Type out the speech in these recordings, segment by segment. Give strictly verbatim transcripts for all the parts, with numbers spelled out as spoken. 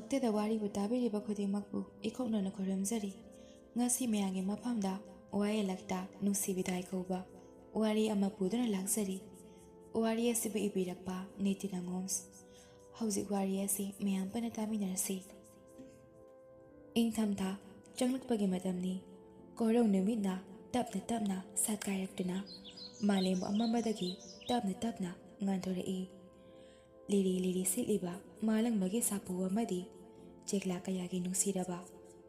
ꯇꯦꯗ ꯋꯥꯔꯤꯕꯨ ꯇꯥꯕꯤꯔꯤꯕ ꯈꯨꯗꯤꯡꯃꯛꯄꯨ ꯏꯀꯣꯛꯅꯅ ꯈꯨꯔꯨꯝꯖꯔꯤ꯫ ꯉꯁꯤ ꯃꯌꯥꯝꯒꯤ ꯃꯐꯝꯗ ꯋꯥꯌꯦꯜꯂꯛꯇ ꯅꯨꯡꯁꯤ ꯕꯤꯗꯥꯏ ꯀꯧꯕ ꯋꯥꯔꯤ ꯑꯃ ꯄꯨꯗꯨꯅ ꯂꯥꯛꯆꯔꯤ꯫ ꯋꯥꯔꯤ ꯑꯁꯤꯕꯨ ꯏꯕꯤꯔꯛꯄ ꯅꯤꯇꯤꯅ ꯉꯣꯝꯁ꯫ ꯍꯧꯖꯤꯛ ꯋꯥꯔꯤ ꯑꯁꯤ ꯃꯌꯥꯝ ꯄꯨꯟꯅ ꯇꯥꯃꯤꯟꯅꯔꯁꯤ꯫ ꯏꯪꯊꯝꯊꯥ ꯆꯪꯂꯛꯄꯒꯤ ꯃꯇꯝꯅꯤ꯫ ꯀꯣꯔꯧ ꯅꯨꯃꯤꯠꯅ ꯇꯞꯅ ꯇꯞꯅ ꯁꯥꯠꯀꯥꯏꯔꯛꯇꯨꯅ ꯃꯥꯂꯦꯝ ꯑꯃꯝꯕꯗꯒꯤ ꯇꯞꯅ ꯇꯞꯅ ꯉꯥꯟꯊꯣꯔꯛꯏ꯫ ꯂꯤꯔꯤ ꯂꯤꯔꯤ ꯁꯤꯠꯂꯤꯕ ꯃꯥꯂꯪꯕꯒꯤ ꯁꯥꯐꯨ ꯑꯃꯗꯤ ꯆꯦꯛꯂꯥ ꯀꯌꯥꯒꯤ ꯅꯨꯡꯁꯤꯔꯕ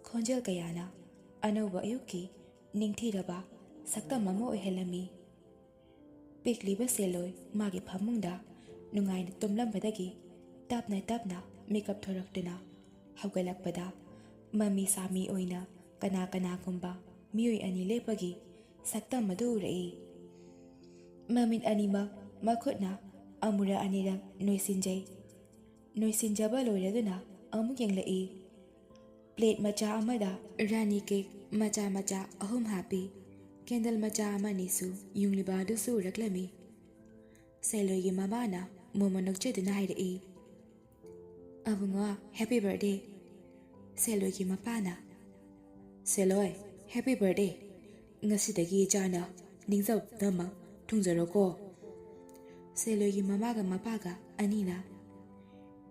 ꯈꯣꯟꯖꯦꯜ ꯀꯌꯥꯅ ꯑꯅꯧꯕ ꯑꯌꯨꯛꯀꯤ ꯅꯤꯡꯊꯤꯔꯕ ꯁꯛꯇꯝ ꯑꯃ ꯑꯣꯏꯍꯜꯂꯝꯃꯤ꯫ ꯄꯤꯛꯂꯤꯕ ꯁꯦꯂꯣꯏ ꯃꯥꯒꯤ ꯐꯃꯨꯡꯗ ꯅꯨꯡꯉꯥꯏꯅ ꯇꯨꯝꯂꯝꯕꯗꯒꯤ ꯇꯞꯅ ꯇꯞꯅ ꯃꯤꯀꯞ ꯊꯣꯔꯛꯇꯨꯅ ꯍꯧꯒꯠꯂꯛꯄꯗ ꯃꯃꯤ ꯁꯥꯃꯤ ꯑꯣꯏꯅ ꯀꯅꯥ ꯀꯅꯥꯒꯨꯝꯕ ꯃꯤꯑꯣꯏ ꯑꯅꯤ ꯂꯦꯞꯄꯒꯤ ꯁꯛꯇꯝ ꯑꯗꯨ ꯎꯔꯛꯏ꯫ ꯃꯃꯤꯠ ꯑꯅꯤꯃꯛ ꯃꯈꯨꯠꯅ ꯑꯃꯨꯔꯛ ꯑꯅꯤꯔꯛ ꯅꯣꯏꯁꯤꯟꯖꯩ꯫ ꯅꯣꯏꯁꯤꯟꯖꯕ ꯂꯣꯏꯔꯗꯨꯅ ꯑꯃꯨꯛ ꯌꯦꯡꯂꯛꯏ꯫ ꯄ꯭ꯂꯦꯠ ꯃꯆꯥ ꯑꯃꯗ ꯔꯥꯅꯤ ꯀꯦꯛ ꯃꯆꯥ ꯃꯆꯥ ꯑꯍꯨꯝ ꯍꯥꯞꯄꯤ꯫ ꯀꯦꯟꯗꯜ ꯃꯆꯥ ꯑꯃꯅꯤꯁꯨ ꯌꯨꯡꯂꯤꯕ ꯑꯗꯨꯁꯨ ꯎꯔꯛꯂꯝꯃꯤ꯫ ꯁꯦꯂꯣꯏꯒꯤ ꯃꯃꯥꯅ ꯃꯣꯃꯣꯟ ꯅꯣꯛꯆꯗꯨꯅ ꯍꯥꯏꯔꯛꯏ, "ꯑꯕꯨꯡꯉꯣ, ꯍꯦꯄꯤ ꯕꯔꯊꯗꯦ!" ꯁꯦꯂꯣꯏꯒꯤ ꯃꯄꯥꯅ, "ꯁꯦꯂꯣꯏ, ꯍꯦꯄꯤ ꯕꯔꯊꯗꯦ! ꯉꯁꯤꯗꯒꯤ ꯏꯆꯥꯅ ꯅꯤꯡꯖꯕ ꯄꯨꯝꯅꯃꯛ ꯊꯨꯡꯖꯔꯣꯀꯣ!" ꯁꯦꯂꯣꯏꯒꯤ ꯃꯃꯥꯒ ꯃꯄꯥꯒ ꯑꯅꯤꯅ,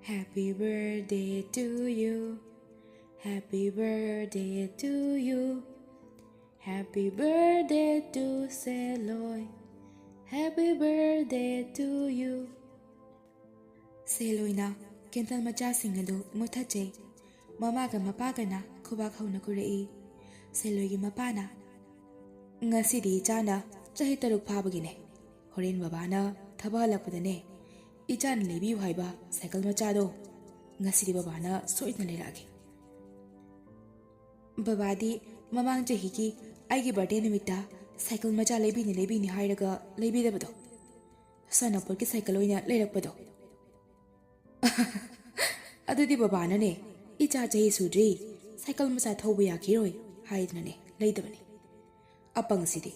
"Happy birthday to you, happy birthday to you, happy birthday to Seloi, happy birthday to you!" ꯁꯦꯂꯣꯏꯅ ꯀꯦꯟꯗꯜ ꯃꯆꯥꯁꯤꯡ ꯑꯗꯨ ꯃꯨꯊꯠꯆꯩ꯫ ꯃꯃꯥꯒ ꯃꯄꯥꯒꯅ ꯈꯨꯕꯥꯛ ꯍꯧꯅ ꯈꯨꯔꯛꯏ꯫ ꯁꯦꯂꯣꯏꯒꯤ ꯃꯄꯥꯅ, "ꯉꯁꯤꯗꯤ ꯏꯆꯥꯅ ꯆꯍꯤ ꯇꯔꯨꯛ ꯐꯥꯕꯒꯤꯅꯦ꯫ ꯍꯣꯔꯦꯟ ꯕꯕꯥꯅ ꯊꯕꯛ ꯍꯜꯂꯛꯄꯗꯅꯦ, ꯏꯆꯥꯅ ꯂꯩꯕꯤꯌꯨ ꯍꯥꯏꯕ ꯁꯥꯏꯀꯜ ꯃꯆꯥꯗꯣ ꯉꯁꯤꯗꯤ ꯕꯕꯥꯅ ꯁꯣꯏꯗꯅ ꯂꯩꯔꯛꯑꯒꯦ꯫ ꯕꯕꯥꯗꯤ ꯃꯃꯥꯡ ꯆꯍꯤꯒꯤ ꯑꯩꯒꯤ ꯕꯥꯔꯗꯦ ꯅꯨꯃꯤꯠꯇ ꯁꯥꯏꯀꯜ ꯃꯆꯥ ꯂꯩꯕꯤꯅꯤ ꯂꯩꯕꯤꯅꯤ ꯍꯥꯏꯔꯒ ꯂꯩꯕꯤꯗꯕꯗꯣ, ꯁꯥꯟꯅꯄꯣꯠꯀꯤ ꯁꯥꯏꯀꯜ ꯑꯣꯏꯅ ꯂꯩꯔꯛꯄꯗꯣ꯫ ꯑꯗꯨꯗꯤ ꯕꯕꯥꯅꯅꯦ, 'ꯏꯆꯥ ꯆꯍꯤ ꯁꯨꯗ꯭ꯔꯤ, ꯁꯥꯏꯀꯜ ꯃꯆꯥ ꯊꯧꯕ ꯌꯥꯈꯤꯔꯣꯏ' ꯍꯥꯏꯗꯅꯅꯦ ꯂꯩꯗꯕꯅꯦ꯫ ꯑꯄꯪꯁꯤꯗꯤ꯫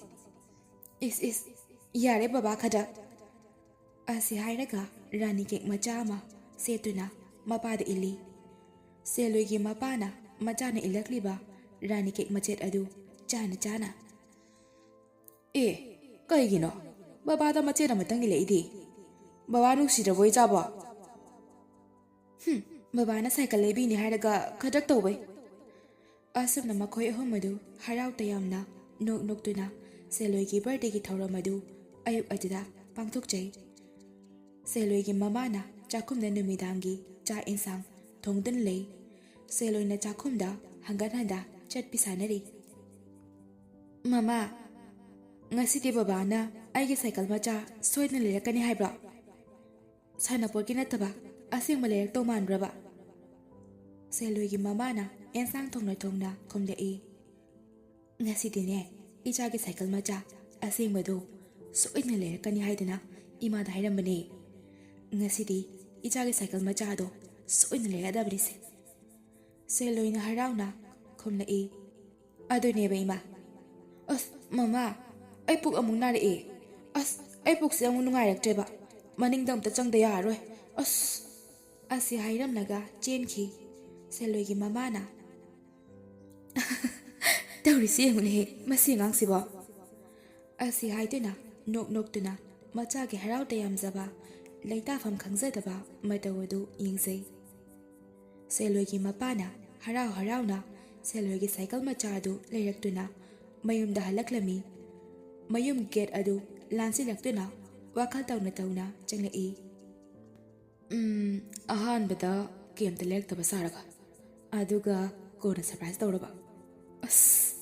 "ꯏꯁ, ꯏꯁ, ꯌꯥꯔꯦ ꯕꯕꯥ ꯈꯗꯛ!" ꯑꯁꯤ ꯍꯥꯏꯔꯒ ꯔꯥꯅꯤ ꯀꯦꯛ ꯃꯆꯥ ꯑꯃ ꯁꯦꯠꯇꯨꯅ ꯃꯄꯥꯗ ꯏꯜꯂꯤ꯫ ꯁꯦꯂꯣꯏꯒꯤ ꯃꯄꯥꯅ ꯃꯆꯥꯅ ꯏꯜꯂꯛꯂꯤꯕ ꯔꯥꯅꯤ ꯀꯦꯛ ꯃꯆꯦꯠ ꯑꯗꯨ ꯆꯥꯅ ꯆꯥꯅ, "ꯑꯦ, ꯀꯩꯒꯤꯅꯣ? ꯕꯕꯥꯗ ꯃꯆꯦꯠ ꯑꯃꯇꯪ ꯏꯜꯂꯛꯏꯗꯤ꯫ ꯕꯕꯥ ꯅꯨꯡꯁꯤꯗ꯭ꯔꯕꯣ ꯏꯆꯥꯕꯣ?" "ꯍꯨꯝ, ꯕꯕꯥꯅ ꯁꯥꯏꯀꯜ ꯂꯩꯕꯤꯅꯤ ꯍꯥꯏꯔꯒ ꯈꯗ꯭ꯔꯛ ꯇꯧꯕꯩ꯫" ꯑꯁꯨꯝꯅ ꯃꯈꯣꯏ ꯑꯍꯨꯝ ꯑꯗꯨ ꯍꯔꯥꯎ ꯇꯌꯥꯝꯅ ꯅꯣꯛ ꯅꯣꯛꯇꯨꯅ ꯁꯦꯂꯣꯏꯒꯤ ꯕꯥꯔꯗꯦꯒꯤ ꯊꯧꯔꯝ ꯑꯗꯨ ꯑꯌꯨꯛ ꯑꯗꯨꯗ ꯄꯥꯡꯊꯣꯛꯆꯩ꯫ ꯁꯦꯂꯣꯏꯒꯤ ꯃꯃꯥꯅ ꯆꯥꯛꯈꯨꯝꯗ ꯅꯨꯃꯤꯗꯥꯡꯒꯤ ꯆꯥꯛ ꯏꯟꯁꯥꯡ ꯊꯣꯡꯗꯨꯅ ꯂꯩ꯫ ꯁꯦꯂꯣꯏꯅ ꯆꯥꯛꯈꯨꯝꯗ ꯍꯪꯒꯠ ꯍꯟꯗ ꯆꯠꯄꯤ ꯁꯥꯟꯅꯔꯤ꯫ "ꯃꯃꯥ, ꯉꯁꯤꯗꯤ ꯕꯕꯥꯅ ꯑꯩꯒꯤ ꯁꯥꯏꯀꯜ ꯃꯆꯥ ꯁꯣꯏꯗꯅ ꯂꯩꯔꯛꯀꯅꯤ ꯍꯥꯏꯕ꯭ꯔꯣ? ꯁꯥꯟꯅꯄꯣꯠꯀꯤ ꯅꯠꯇꯕ ꯑꯁꯦꯡꯕ ꯂꯩꯔꯛꯇꯧ ꯃꯥꯟꯕ꯭ꯔꯕ?" ꯁꯦꯂꯣꯏꯒꯤ ꯃꯃꯥꯅ ꯑꯦꯟꯁꯥꯡ ꯊꯣꯡꯅ ꯊꯣꯡꯅ ꯈꯨꯝꯂꯛꯏ꯫ "ꯉꯁꯤꯗꯤꯅꯦ, ꯏꯆꯥꯒꯤ ꯁꯥꯏꯀꯜ ꯃꯆꯥ ꯑꯁꯦꯡꯕꯗꯣ ꯁꯣꯏꯗꯅ ꯂꯩꯔꯛꯀꯅꯤ ꯍꯥꯏꯗꯅ ꯏꯃꯥꯗ ꯍꯥꯏꯔꯝꯕꯅꯦ꯫ ꯉꯁꯤꯗꯤ ꯏꯆꯥꯒꯤ ꯁꯥꯏꯀꯜ ꯃꯆꯥꯗꯣ ꯁꯣꯏꯗꯅ ꯂꯩꯔꯛꯑꯗꯕꯅꯤꯁꯦ꯫" ꯁꯦꯂꯣꯏꯅ ꯍꯔꯥꯎꯅ ꯈꯨꯝꯂꯛꯏ꯫ "ꯑꯗꯨꯅꯦꯕ ꯏꯃꯥ꯫ ꯑꯁ, ꯃꯃꯥ, ꯑꯩ ꯄꯨꯛ ꯑꯃꯨꯛ ꯅꯥꯔꯛꯑꯦ꯫ ꯑꯁ, ꯑꯩ ꯄꯨꯛꯁꯦ ꯑꯃꯨꯛ ꯅꯨꯡꯉꯥꯏꯔꯛꯇ꯭ꯔꯦꯕ꯫ ꯃꯅꯤꯡꯗ ꯑꯝꯇ ꯆꯪꯗ ꯌꯥꯔꯔꯣꯏ꯫ ꯑꯁ꯫" ꯑꯁꯤ ꯍꯥꯏꯔꯝꯂꯒ ꯆꯦꯟꯈꯤ꯫ ꯁꯦꯂꯣꯏꯒꯤ ꯃꯃꯥꯅ, "ꯇꯧꯔꯤꯁꯤ ꯌꯦꯡꯉꯨꯅꯦꯍꯦ, ꯃꯁꯤ ꯑꯉꯥꯡꯁꯤꯕꯣ!" ꯑꯁꯤ ꯍꯥꯏꯗꯨꯅ ꯅꯣꯛ ꯅꯣꯛꯇꯨꯅ ꯃꯆꯥꯒꯤ ꯍꯔꯥꯎ ꯇꯌꯥꯝꯖꯕ, ꯂꯩꯇꯥꯐꯝ ꯈꯪꯖꯗꯕ ꯃꯇꯧ ꯑꯗꯨ ꯌꯦꯡꯖꯩ꯫ ꯁꯦꯂꯣꯏꯒꯤ ꯃꯄꯥꯅ ꯍꯔꯥꯎ ꯍꯔꯥꯎꯅ ꯁꯦꯂꯣꯏꯒꯤ ꯁꯥꯏꯀꯜ ꯃꯆꯥ ꯑꯗꯨ ꯂꯩꯔꯛꯇꯨꯅ ꯃꯌꯨꯝꯗ ꯍꯜꯂꯛꯂꯝꯃꯤ꯫ ꯃꯌꯨꯝ ꯒꯦꯠ ꯑꯗꯨ ꯂꯥꯟꯁꯤꯜꯂꯛꯇꯨꯅ ꯋꯥꯈꯜ ꯇꯧꯅ ꯇꯧꯅ ꯆꯪꯂꯛꯏ꯫ "ꯎꯝ, ꯑꯍꯥꯟꯕꯗ ꯀꯩꯝꯇ ꯂꯩꯔꯛꯇꯕ ꯁꯥꯔꯒ, ꯑꯗꯨꯒ ꯀꯣꯟꯅ ꯁꯔꯄ꯭ꯔꯥꯏꯖ ꯇꯧꯔꯕ꯫ ꯑꯁ,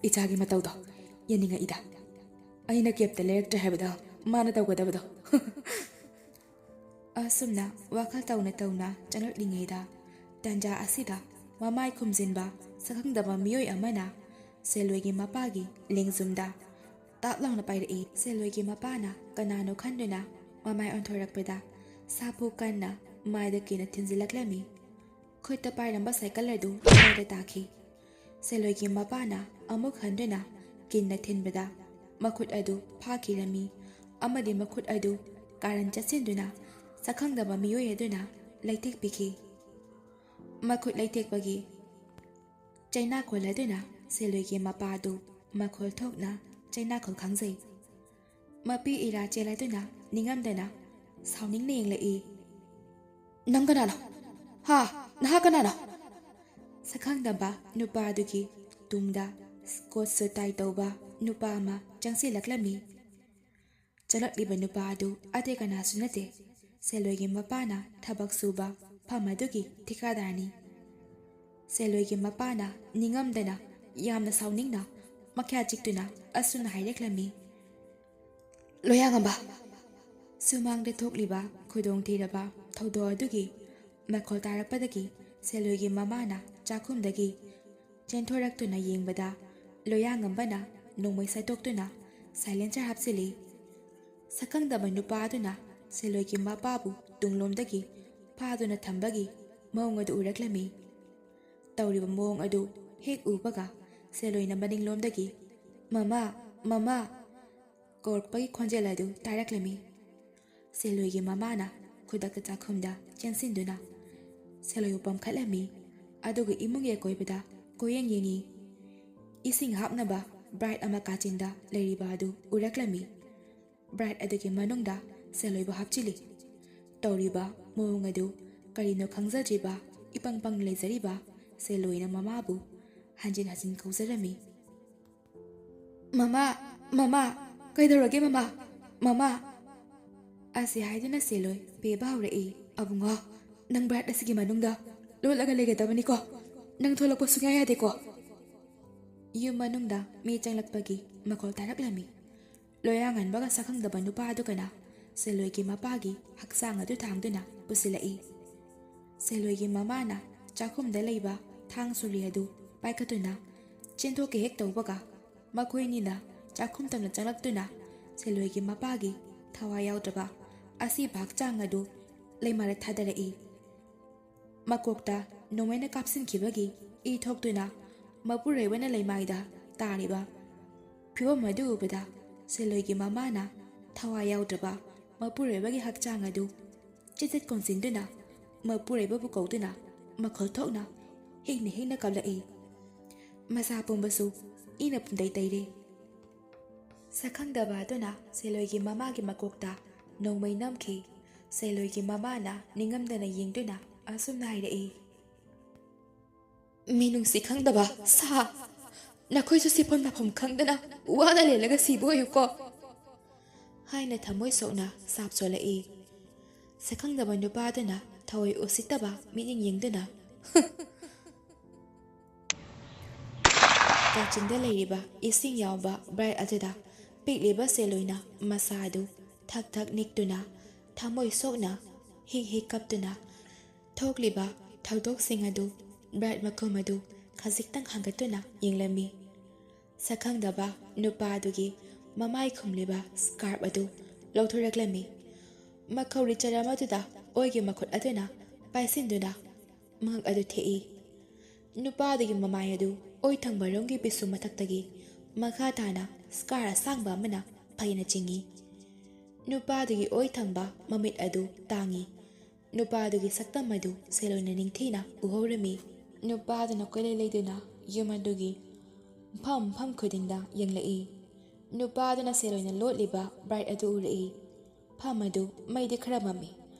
ꯏꯆꯥꯒꯤ ꯃꯇꯧꯗꯣ ꯌꯦꯡꯅꯤꯡꯉꯛꯏꯗ꯫ ꯑꯩꯅ ꯀꯩꯝꯇ ꯂꯩꯔꯛꯇ꯭ꯔꯦ ꯍꯥꯏꯕꯗ ꯃꯥꯅ ꯇꯧꯒꯗꯕꯗꯣ꯫" ꯑꯁꯨꯝꯅ ꯋꯥꯈꯜ ꯇꯧꯅ ꯇꯧꯅ ꯆꯪꯂꯛꯂꯤꯉꯩꯗ, ꯇꯥꯟꯖꯥ ꯑꯁꯤꯗ ꯃꯃꯥꯏ ꯈꯨꯝꯖꯤꯟꯕ ꯁꯛꯈꯪꯗꯕ ꯃꯤꯑꯣꯏ ꯑꯃꯅ ꯁꯦꯂꯣꯏꯒꯤ ꯃꯄꯥꯒꯤ ꯂꯦꯡꯖꯨꯝꯗ ꯇꯥꯞ ꯂꯥꯎꯅ ꯄꯥꯏꯔꯛꯏ꯫ ꯁꯦꯂꯣꯏꯒꯤ ꯃꯄꯥꯅ ꯀꯅꯥꯅꯣ ꯈꯟꯗꯨꯅ ꯃꯃꯥꯏ ꯑꯣꯟꯊꯣꯔꯛꯄꯗ, ꯁꯥꯐꯨ ꯀꯟꯅ ꯃꯥꯏꯗ ꯀꯤꯟꯅ ꯊꯤꯟꯖꯤꯜꯂꯛꯂꯝꯃꯤ꯫ ꯈꯨꯠꯇ ꯄꯥꯏꯔꯝꯕ ꯁꯥꯏꯀꯜ ꯑꯗꯨ ꯃꯩꯗ ꯇꯥꯈꯤ꯫ ꯁꯦꯂꯣꯏꯒꯤ ꯃꯄꯥꯅ ꯑꯃꯨꯛ ꯍꯟꯗꯨꯅ ꯀꯤꯟꯅ ꯊꯤꯟꯕꯗ, ꯃꯈꯨꯠ ꯑꯗꯨ ꯐꯥꯈꯤꯔꯝꯃꯤ ꯑꯃꯗꯤ ꯃꯈꯨꯠ ꯑꯗꯨ ꯀꯥꯔꯟ ꯆꯠꯁꯤꯟꯗꯨꯅ ꯁꯛꯈꯪꯗꯕ ꯃꯤꯑꯣꯏ ꯑꯗꯨꯅ ꯂꯩꯊꯦꯛꯄꯤꯈꯤ꯫ ꯃꯈꯨꯠ ꯂꯩꯊꯦꯛꯄꯒꯤ ꯆꯩꯅꯥꯈꯣꯜ ꯑꯗꯨꯅ ꯁꯦꯂꯣꯏꯒꯤ ꯃꯄꯥꯗꯨ ꯃꯈꯣꯜ ꯊꯣꯛꯅ ꯆꯩꯅꯥꯈꯣꯜ ꯈꯪꯖꯩ꯫ ꯃꯄꯤ ꯏꯔꯥ ꯆꯦꯜꯂꯗꯨꯅ ꯅꯤꯡꯉꯝꯗꯅ ꯁꯥꯎꯅꯤꯡꯅ ꯌꯦꯡꯂꯛꯏ꯫ "ꯅꯪ ꯀꯅꯥꯅꯣ? ꯍꯥ? ꯅꯍꯥꯛ ꯀꯅꯥꯅꯣ?" ꯁꯛꯈꯪꯗꯕ ꯅꯨꯄꯥ ꯑꯗꯨꯒꯤ ꯇꯨꯡꯗ ꯀꯣꯠ ꯁꯨꯠ ꯇꯥꯏ ꯇꯧꯕ ꯅꯨꯄꯥ ꯑꯃ ꯆꯪꯁꯤꯜꯂꯛꯂꯝꯃꯤ꯫ ꯆꯪꯂꯛꯂꯤꯕ ꯅꯨꯄꯥ ꯑꯗꯨ ꯑꯇꯩ ꯀꯅꯥꯁꯨ ꯅꯠꯇꯦ, ꯁꯦꯂꯣꯏꯒꯤ ꯃꯄꯥꯅ ꯊꯕꯛ ꯁꯨꯕ ꯐꯝ ꯑꯗꯨꯒꯤ ꯊꯤꯀꯥꯗꯥꯔꯅꯤ꯫ ꯁꯦꯂꯣꯏꯒꯤ ꯃꯄꯥꯅ ꯅꯤꯡꯉꯝꯗꯅ ꯌꯥꯝꯅ ꯁꯥꯎꯅꯤꯡꯅ ꯃꯈ꯭ꯌꯥ ꯆꯤꯛꯇꯨꯅ ꯑꯁꯨꯝꯅ ꯍꯥꯏꯔꯛꯂꯝꯃꯤ, "ꯂꯣꯌꯥꯉꯝꯕ!" ꯁꯨꯃꯥꯡꯗ ꯊꯣꯛꯂꯤꯕ ꯈꯨꯗꯣꯡꯊꯤꯔꯕ ꯊꯧꯗꯣꯛ ꯑꯗꯨꯒꯤ ꯃꯈꯣꯜ ꯇꯥꯔꯛꯄꯗꯒꯤ ꯁꯦꯂꯣꯏꯒꯤ ꯃꯃꯥꯅ ꯆꯥꯛꯈꯨꯝꯗꯒꯤ ꯆꯦꯟꯊꯣꯔꯛꯇꯨꯅ ꯌꯦꯡꯕꯗ, ꯂꯣꯌꯥꯉꯝꯕꯅ ꯅꯣꯡꯃꯩ ꯁꯠꯇꯣꯛꯇꯨꯅ ꯁꯥꯏꯂꯦꯟꯁꯔ ꯍꯥꯞꯆꯤꯜꯂꯤ꯫ ꯁꯛꯈꯪꯗꯕ ꯅꯨꯄꯥ ꯑꯗꯨꯅ ꯁꯦꯂꯣꯏꯒꯤ ꯃꯄꯥꯕꯨ ꯇꯨꯡꯂꯣꯝꯗꯒꯤ ꯐꯥꯗꯨꯅ ꯊꯝꯕꯒꯤ ꯃꯑꯣꯡ ꯑꯗꯨ ꯎꯔꯛꯂꯝꯃꯤ꯫ ꯇꯧꯔꯤꯕ ꯃꯑꯣꯡ ꯑꯗꯨ ꯍꯦꯛ ꯎꯕꯒ ꯁꯦꯂꯣꯏꯅ ꯃꯅꯤꯡꯂꯣꯝꯗꯒꯤ, "ꯃꯃꯥ, ꯃꯃꯥ!" ꯀꯧꯔꯛꯄꯒꯤ ꯈꯣꯟꯖꯦꯜ ꯑꯗꯨ ꯇꯥꯔꯛꯂꯝꯃꯤ꯫ ꯁꯦꯂꯣꯏꯒꯤ ꯃꯃꯥꯅ ꯈꯨꯗꯛꯇ ꯆꯥꯛꯈꯨꯝꯗ ꯆꯦꯟꯁꯤꯟꯗꯨꯅ ꯁꯦꯂꯣꯏꯕꯨ ꯄꯝꯈꯠꯂꯝꯃꯤ, ꯑꯗꯨꯒ ꯏꯃꯨꯡꯒꯤ ꯑꯀꯣꯏꯕꯗ ꯀꯣꯏꯌꯦꯡ ꯌꯦꯡꯉꯤ꯫ ꯏꯁꯤꯡ ꯍꯥꯞꯅꯕ ꯕ꯭ꯔꯥꯏꯠ ꯑꯃ ꯀꯥꯆꯤꯟꯗ ꯂꯩꯔꯤꯕ ꯑꯗꯨ ꯎꯔꯛꯂꯝꯃꯤ꯫ ꯕ꯭ꯔꯥꯏꯠ ꯑꯗꯨꯒꯤ ꯃꯅꯨꯡꯗ ꯁꯦꯂꯣꯏꯕꯨ ꯍꯥꯞꯆꯤꯜꯂꯤ꯫ ꯇꯧꯔꯤꯕ ꯃꯑꯣꯡ ꯑꯗꯨ ꯀꯔꯤꯅꯣ ꯈꯪꯖꯗ꯭ꯔꯤꯕ ꯏꯄꯪ ꯄꯪ ꯂꯩꯖꯔꯤꯕ ꯁꯦꯂꯣꯏꯅ ꯃꯃꯥꯕꯨ ꯍꯟꯖꯤꯟ ꯍꯟꯖꯤꯟ ꯀꯧꯖꯔꯝꯃꯤ꯫ "ꯃꯃꯥ, ꯃꯃꯥ, ꯀꯩꯗꯧꯔꯒꯦ ꯃꯃꯥ? ꯃꯃꯥ!" ꯑꯁꯤ ꯍꯥꯏꯗꯨꯅ ꯁꯦꯂꯣꯏ ꯄꯦꯕ ꯍꯧꯔꯛꯏ꯫ "ꯑꯕꯨꯡꯉꯣ, ꯅꯪ ꯕ꯭ꯔꯥꯏꯠ ꯑꯁꯤꯒꯤ ꯃꯅꯨꯡꯗ ꯂꯣꯠꯂꯒ ꯂꯩꯒꯗꯕꯅꯤꯀꯣ꯫ ꯅꯪ ꯊꯣꯛꯂꯛꯄ ꯁꯨꯡꯌꯥ ꯌꯥꯗꯦꯀꯣ꯫" ꯌꯨꯝ ꯃꯅꯨꯡꯗ ꯃꯤ ꯆꯪꯂꯛꯄꯒꯤ ꯃꯈꯣꯜ ꯇꯥꯔꯛꯂꯝꯃꯤ꯫ ꯂꯣꯌꯥꯉꯟꯕꯒ ꯁꯛꯈꯪꯗꯕ ꯅꯨꯄꯥ ꯑꯗꯨꯒꯅ ꯁꯦꯂꯣꯏꯒꯤ ꯃꯄꯥꯒꯤ ꯍꯛꯆꯥꯡ ꯑꯗꯨ ꯊꯥꯡꯗꯨꯅ ꯄꯨꯁꯤꯜꯂꯛꯏ꯫ ꯁꯦꯂꯣꯏꯒꯤ ꯃꯃꯥꯅ ꯆꯥꯛꯈꯨꯝꯗ ꯂꯩꯕ ꯊꯥꯡ ꯁꯣꯔꯤ ꯑꯗꯨ ꯄꯥꯏꯈꯠꯇꯨꯅ ꯆꯦꯟꯊꯣꯛꯀꯦ ꯍꯦꯛ ꯇꯧꯕꯒ, ꯃꯈꯣꯏꯅꯤꯅ ꯆꯥꯛꯈꯨꯝ ꯇꯝꯅ ꯆꯪꯂꯛꯇꯨꯅ ꯁꯦꯂꯣꯏꯒꯤ ꯃꯄꯥꯒꯤ ꯊꯋꯥꯏ ꯌꯥꯎꯗ꯭ꯔꯕ ꯑꯁꯤꯕ ꯍꯛꯆꯥꯡ ꯑꯗꯨ ꯂꯩꯃꯥꯏꯗ ꯊꯥꯗꯔꯛꯏ꯫ ꯃꯀꯣꯛꯇ ꯅꯣꯡꯃꯩꯅ ꯀꯥꯞꯁꯤꯟꯈꯤꯕꯒꯤ ꯏ ꯊꯣꯛꯇꯨꯅ ꯃꯄꯨꯔꯣꯏꯕꯅ ꯂꯩꯃꯥꯏꯗ ꯇꯥꯔꯤꯕ ꯐꯤꯕꯝ ꯑꯗꯨ ꯎꯕꯗ ꯁꯦꯂꯣꯏꯒꯤ ꯃꯃꯥꯅ ꯊꯋꯥꯏ ꯌꯥꯎꯗ꯭ꯔꯕ ꯃꯄꯨꯔꯣꯏꯕꯒꯤ ꯍꯛꯆꯥꯡ ꯑꯗꯨ ꯆꯤꯠ ꯆꯤꯠ ꯀꯣꯟꯁꯤꯟꯗꯨꯅ ꯃꯄꯨꯔꯣꯏꯕꯕꯨ ꯀꯧꯗꯨꯅ ꯃꯈꯣꯜ ꯊꯣꯛꯅ ꯍꯤꯡꯅ ꯍꯤꯡꯅ ꯀꯞꯂꯛꯏ꯫ ꯃꯁꯥ ꯄꯨꯝꯕꯁꯨ ꯏꯅ ꯄꯨꯝꯗꯩ ꯇꯩꯔꯦ꯫ ꯁꯛꯈꯪꯗꯕ ꯑꯗꯨꯅ ꯁꯦꯂꯣꯏꯒꯤ ꯃꯃꯥꯒꯤ ꯃꯀꯣꯛꯇ ꯅꯣꯡꯃꯩ ꯅꯝꯈꯤ꯫ ꯁꯦꯂꯣꯏꯒꯤ ꯃꯃꯥꯅ ꯅꯤꯡꯉꯝꯗꯅ ꯌꯦꯡꯗꯨꯅ ꯑꯁꯨꯝꯅ ꯍꯥꯏꯔꯛꯏ, "ꯃꯤꯅꯨꯡꯁꯤ ꯈꯪꯗꯕ ꯁꯥ, ꯅꯈꯣꯏꯁꯨ ꯁꯤꯐꯝ ꯂꯥꯛꯐꯝ ꯈꯪꯗꯅ ꯋꯥꯅ ꯂꯦꯜꯂꯒ ꯁꯤꯕ ꯑꯣꯏꯌꯨꯀꯣ," ꯍꯥꯏꯅ ꯊꯃꯣꯏ ꯁꯣꯛꯅ ꯁꯥꯞ ꯁꯣꯜꯂꯛꯏ꯫ ꯁꯛꯈꯪꯗꯕ ꯅꯨꯄꯥꯗꯨꯅ ꯊꯑꯣꯏ ꯎꯁꯤꯠꯇꯕ ꯃꯤꯠꯌꯦꯡ ꯌꯦꯡꯗꯨꯅ ꯀꯥꯆꯤꯟꯗ ꯂꯩꯔꯤꯕ ꯏꯁꯤꯡ ꯌꯥꯎꯕ ꯕ꯭ꯔꯥꯏꯠ ꯑꯗꯨꯗ ꯄꯤꯛꯂꯤꯕ ꯁꯦꯂꯣꯏꯅ ꯃꯁꯥ ꯑꯗꯨ ꯊꯛ ꯊꯛ ꯅꯤꯛꯇꯨꯅ, ꯊꯃꯣꯏ ꯁꯣꯛꯅ ꯍꯤꯛ ꯍꯤꯛ ꯀꯞꯇꯨꯅ ꯊꯣꯛꯂꯤꯕ ꯊꯧꯗꯣꯛꯁꯤꯡ ꯑꯗꯨ ꯕ꯭ꯔꯥꯏꯠ ꯃꯈꯨꯝ ꯑꯗꯨ ꯈꯖꯤꯛꯇꯪ ꯍꯥꯡꯒꯠꯇꯨꯅ ꯌꯦꯡꯂꯝꯃꯤ꯫ ꯁꯛꯈꯪꯗꯕ ꯅꯨꯄꯥ ꯑꯗꯨꯒꯤ ꯃꯃꯥꯏ ꯈꯨꯝꯂꯤꯕ ꯁ꯭ꯀꯥꯔꯞ ꯑꯗꯨ ꯂꯧꯊꯣꯔꯛꯂꯝꯃꯤ꯫ ꯃꯈꯧꯔꯤ ꯆꯔꯝ ꯑꯗꯨꯗ ꯑꯣꯏꯒꯤ ꯃꯈꯨꯠ ꯑꯗꯨꯅ ꯄꯥꯏꯁꯤꯟꯗꯨꯅ ꯃꯉꯛ ꯑꯗꯨ ꯊꯦꯛꯏ꯫ ꯅꯨꯄꯥ ꯑꯗꯨꯒꯤ ꯃꯃꯥꯏ ꯑꯗꯨ ꯑꯣꯏ ꯊꯪꯕꯔꯣꯝꯒꯤ ꯄꯤꯁꯨꯝ ꯃꯊꯛꯇꯒꯤ ꯃꯈꯥ ꯇꯥꯅ ꯁ꯭ꯀꯥꯔ ꯑꯁꯥꯡꯕ ꯑꯃꯅ ꯐꯩꯅ ꯆꯤꯡꯏ꯫ ꯅꯨꯄꯥ ꯑꯗꯨꯒꯤ ꯑꯣꯏ ꯊꯪꯕ ꯃꯃꯤꯠ ꯑꯗꯨ ꯇꯥꯡꯏ꯫ ꯅꯨꯄꯥ ꯑꯗꯨꯒꯤ ꯁꯛꯇꯝ ꯑꯗꯨ ꯁꯦꯂꯣꯏꯅ ꯅꯤꯡꯊꯤꯅ ꯎꯍꯧꯔꯝꯃꯤ꯫ ꯅꯨꯄꯥ ꯑꯗꯨꯅ ꯀꯣꯏꯂꯩ ꯂꯩꯗꯨꯅ ꯌꯨꯝ ꯑꯗꯨꯒꯤ ꯃꯐꯝ ꯃꯐꯝ ꯈꯨꯗꯤꯡꯗ ꯌꯦꯡꯂꯛꯏ꯫ ꯅꯨꯄꯥ ꯑꯗꯨꯅ ꯁꯦꯂꯣꯏꯅ ꯂꯣꯠꯂꯤꯕ ꯕ꯭ꯔꯥꯏꯠ ꯑꯗꯨ ꯎꯔꯛꯏ꯫ ꯐꯝ ꯑꯗꯨ ꯃꯩꯗꯤ ꯈꯔ ꯃꯝꯃꯤ,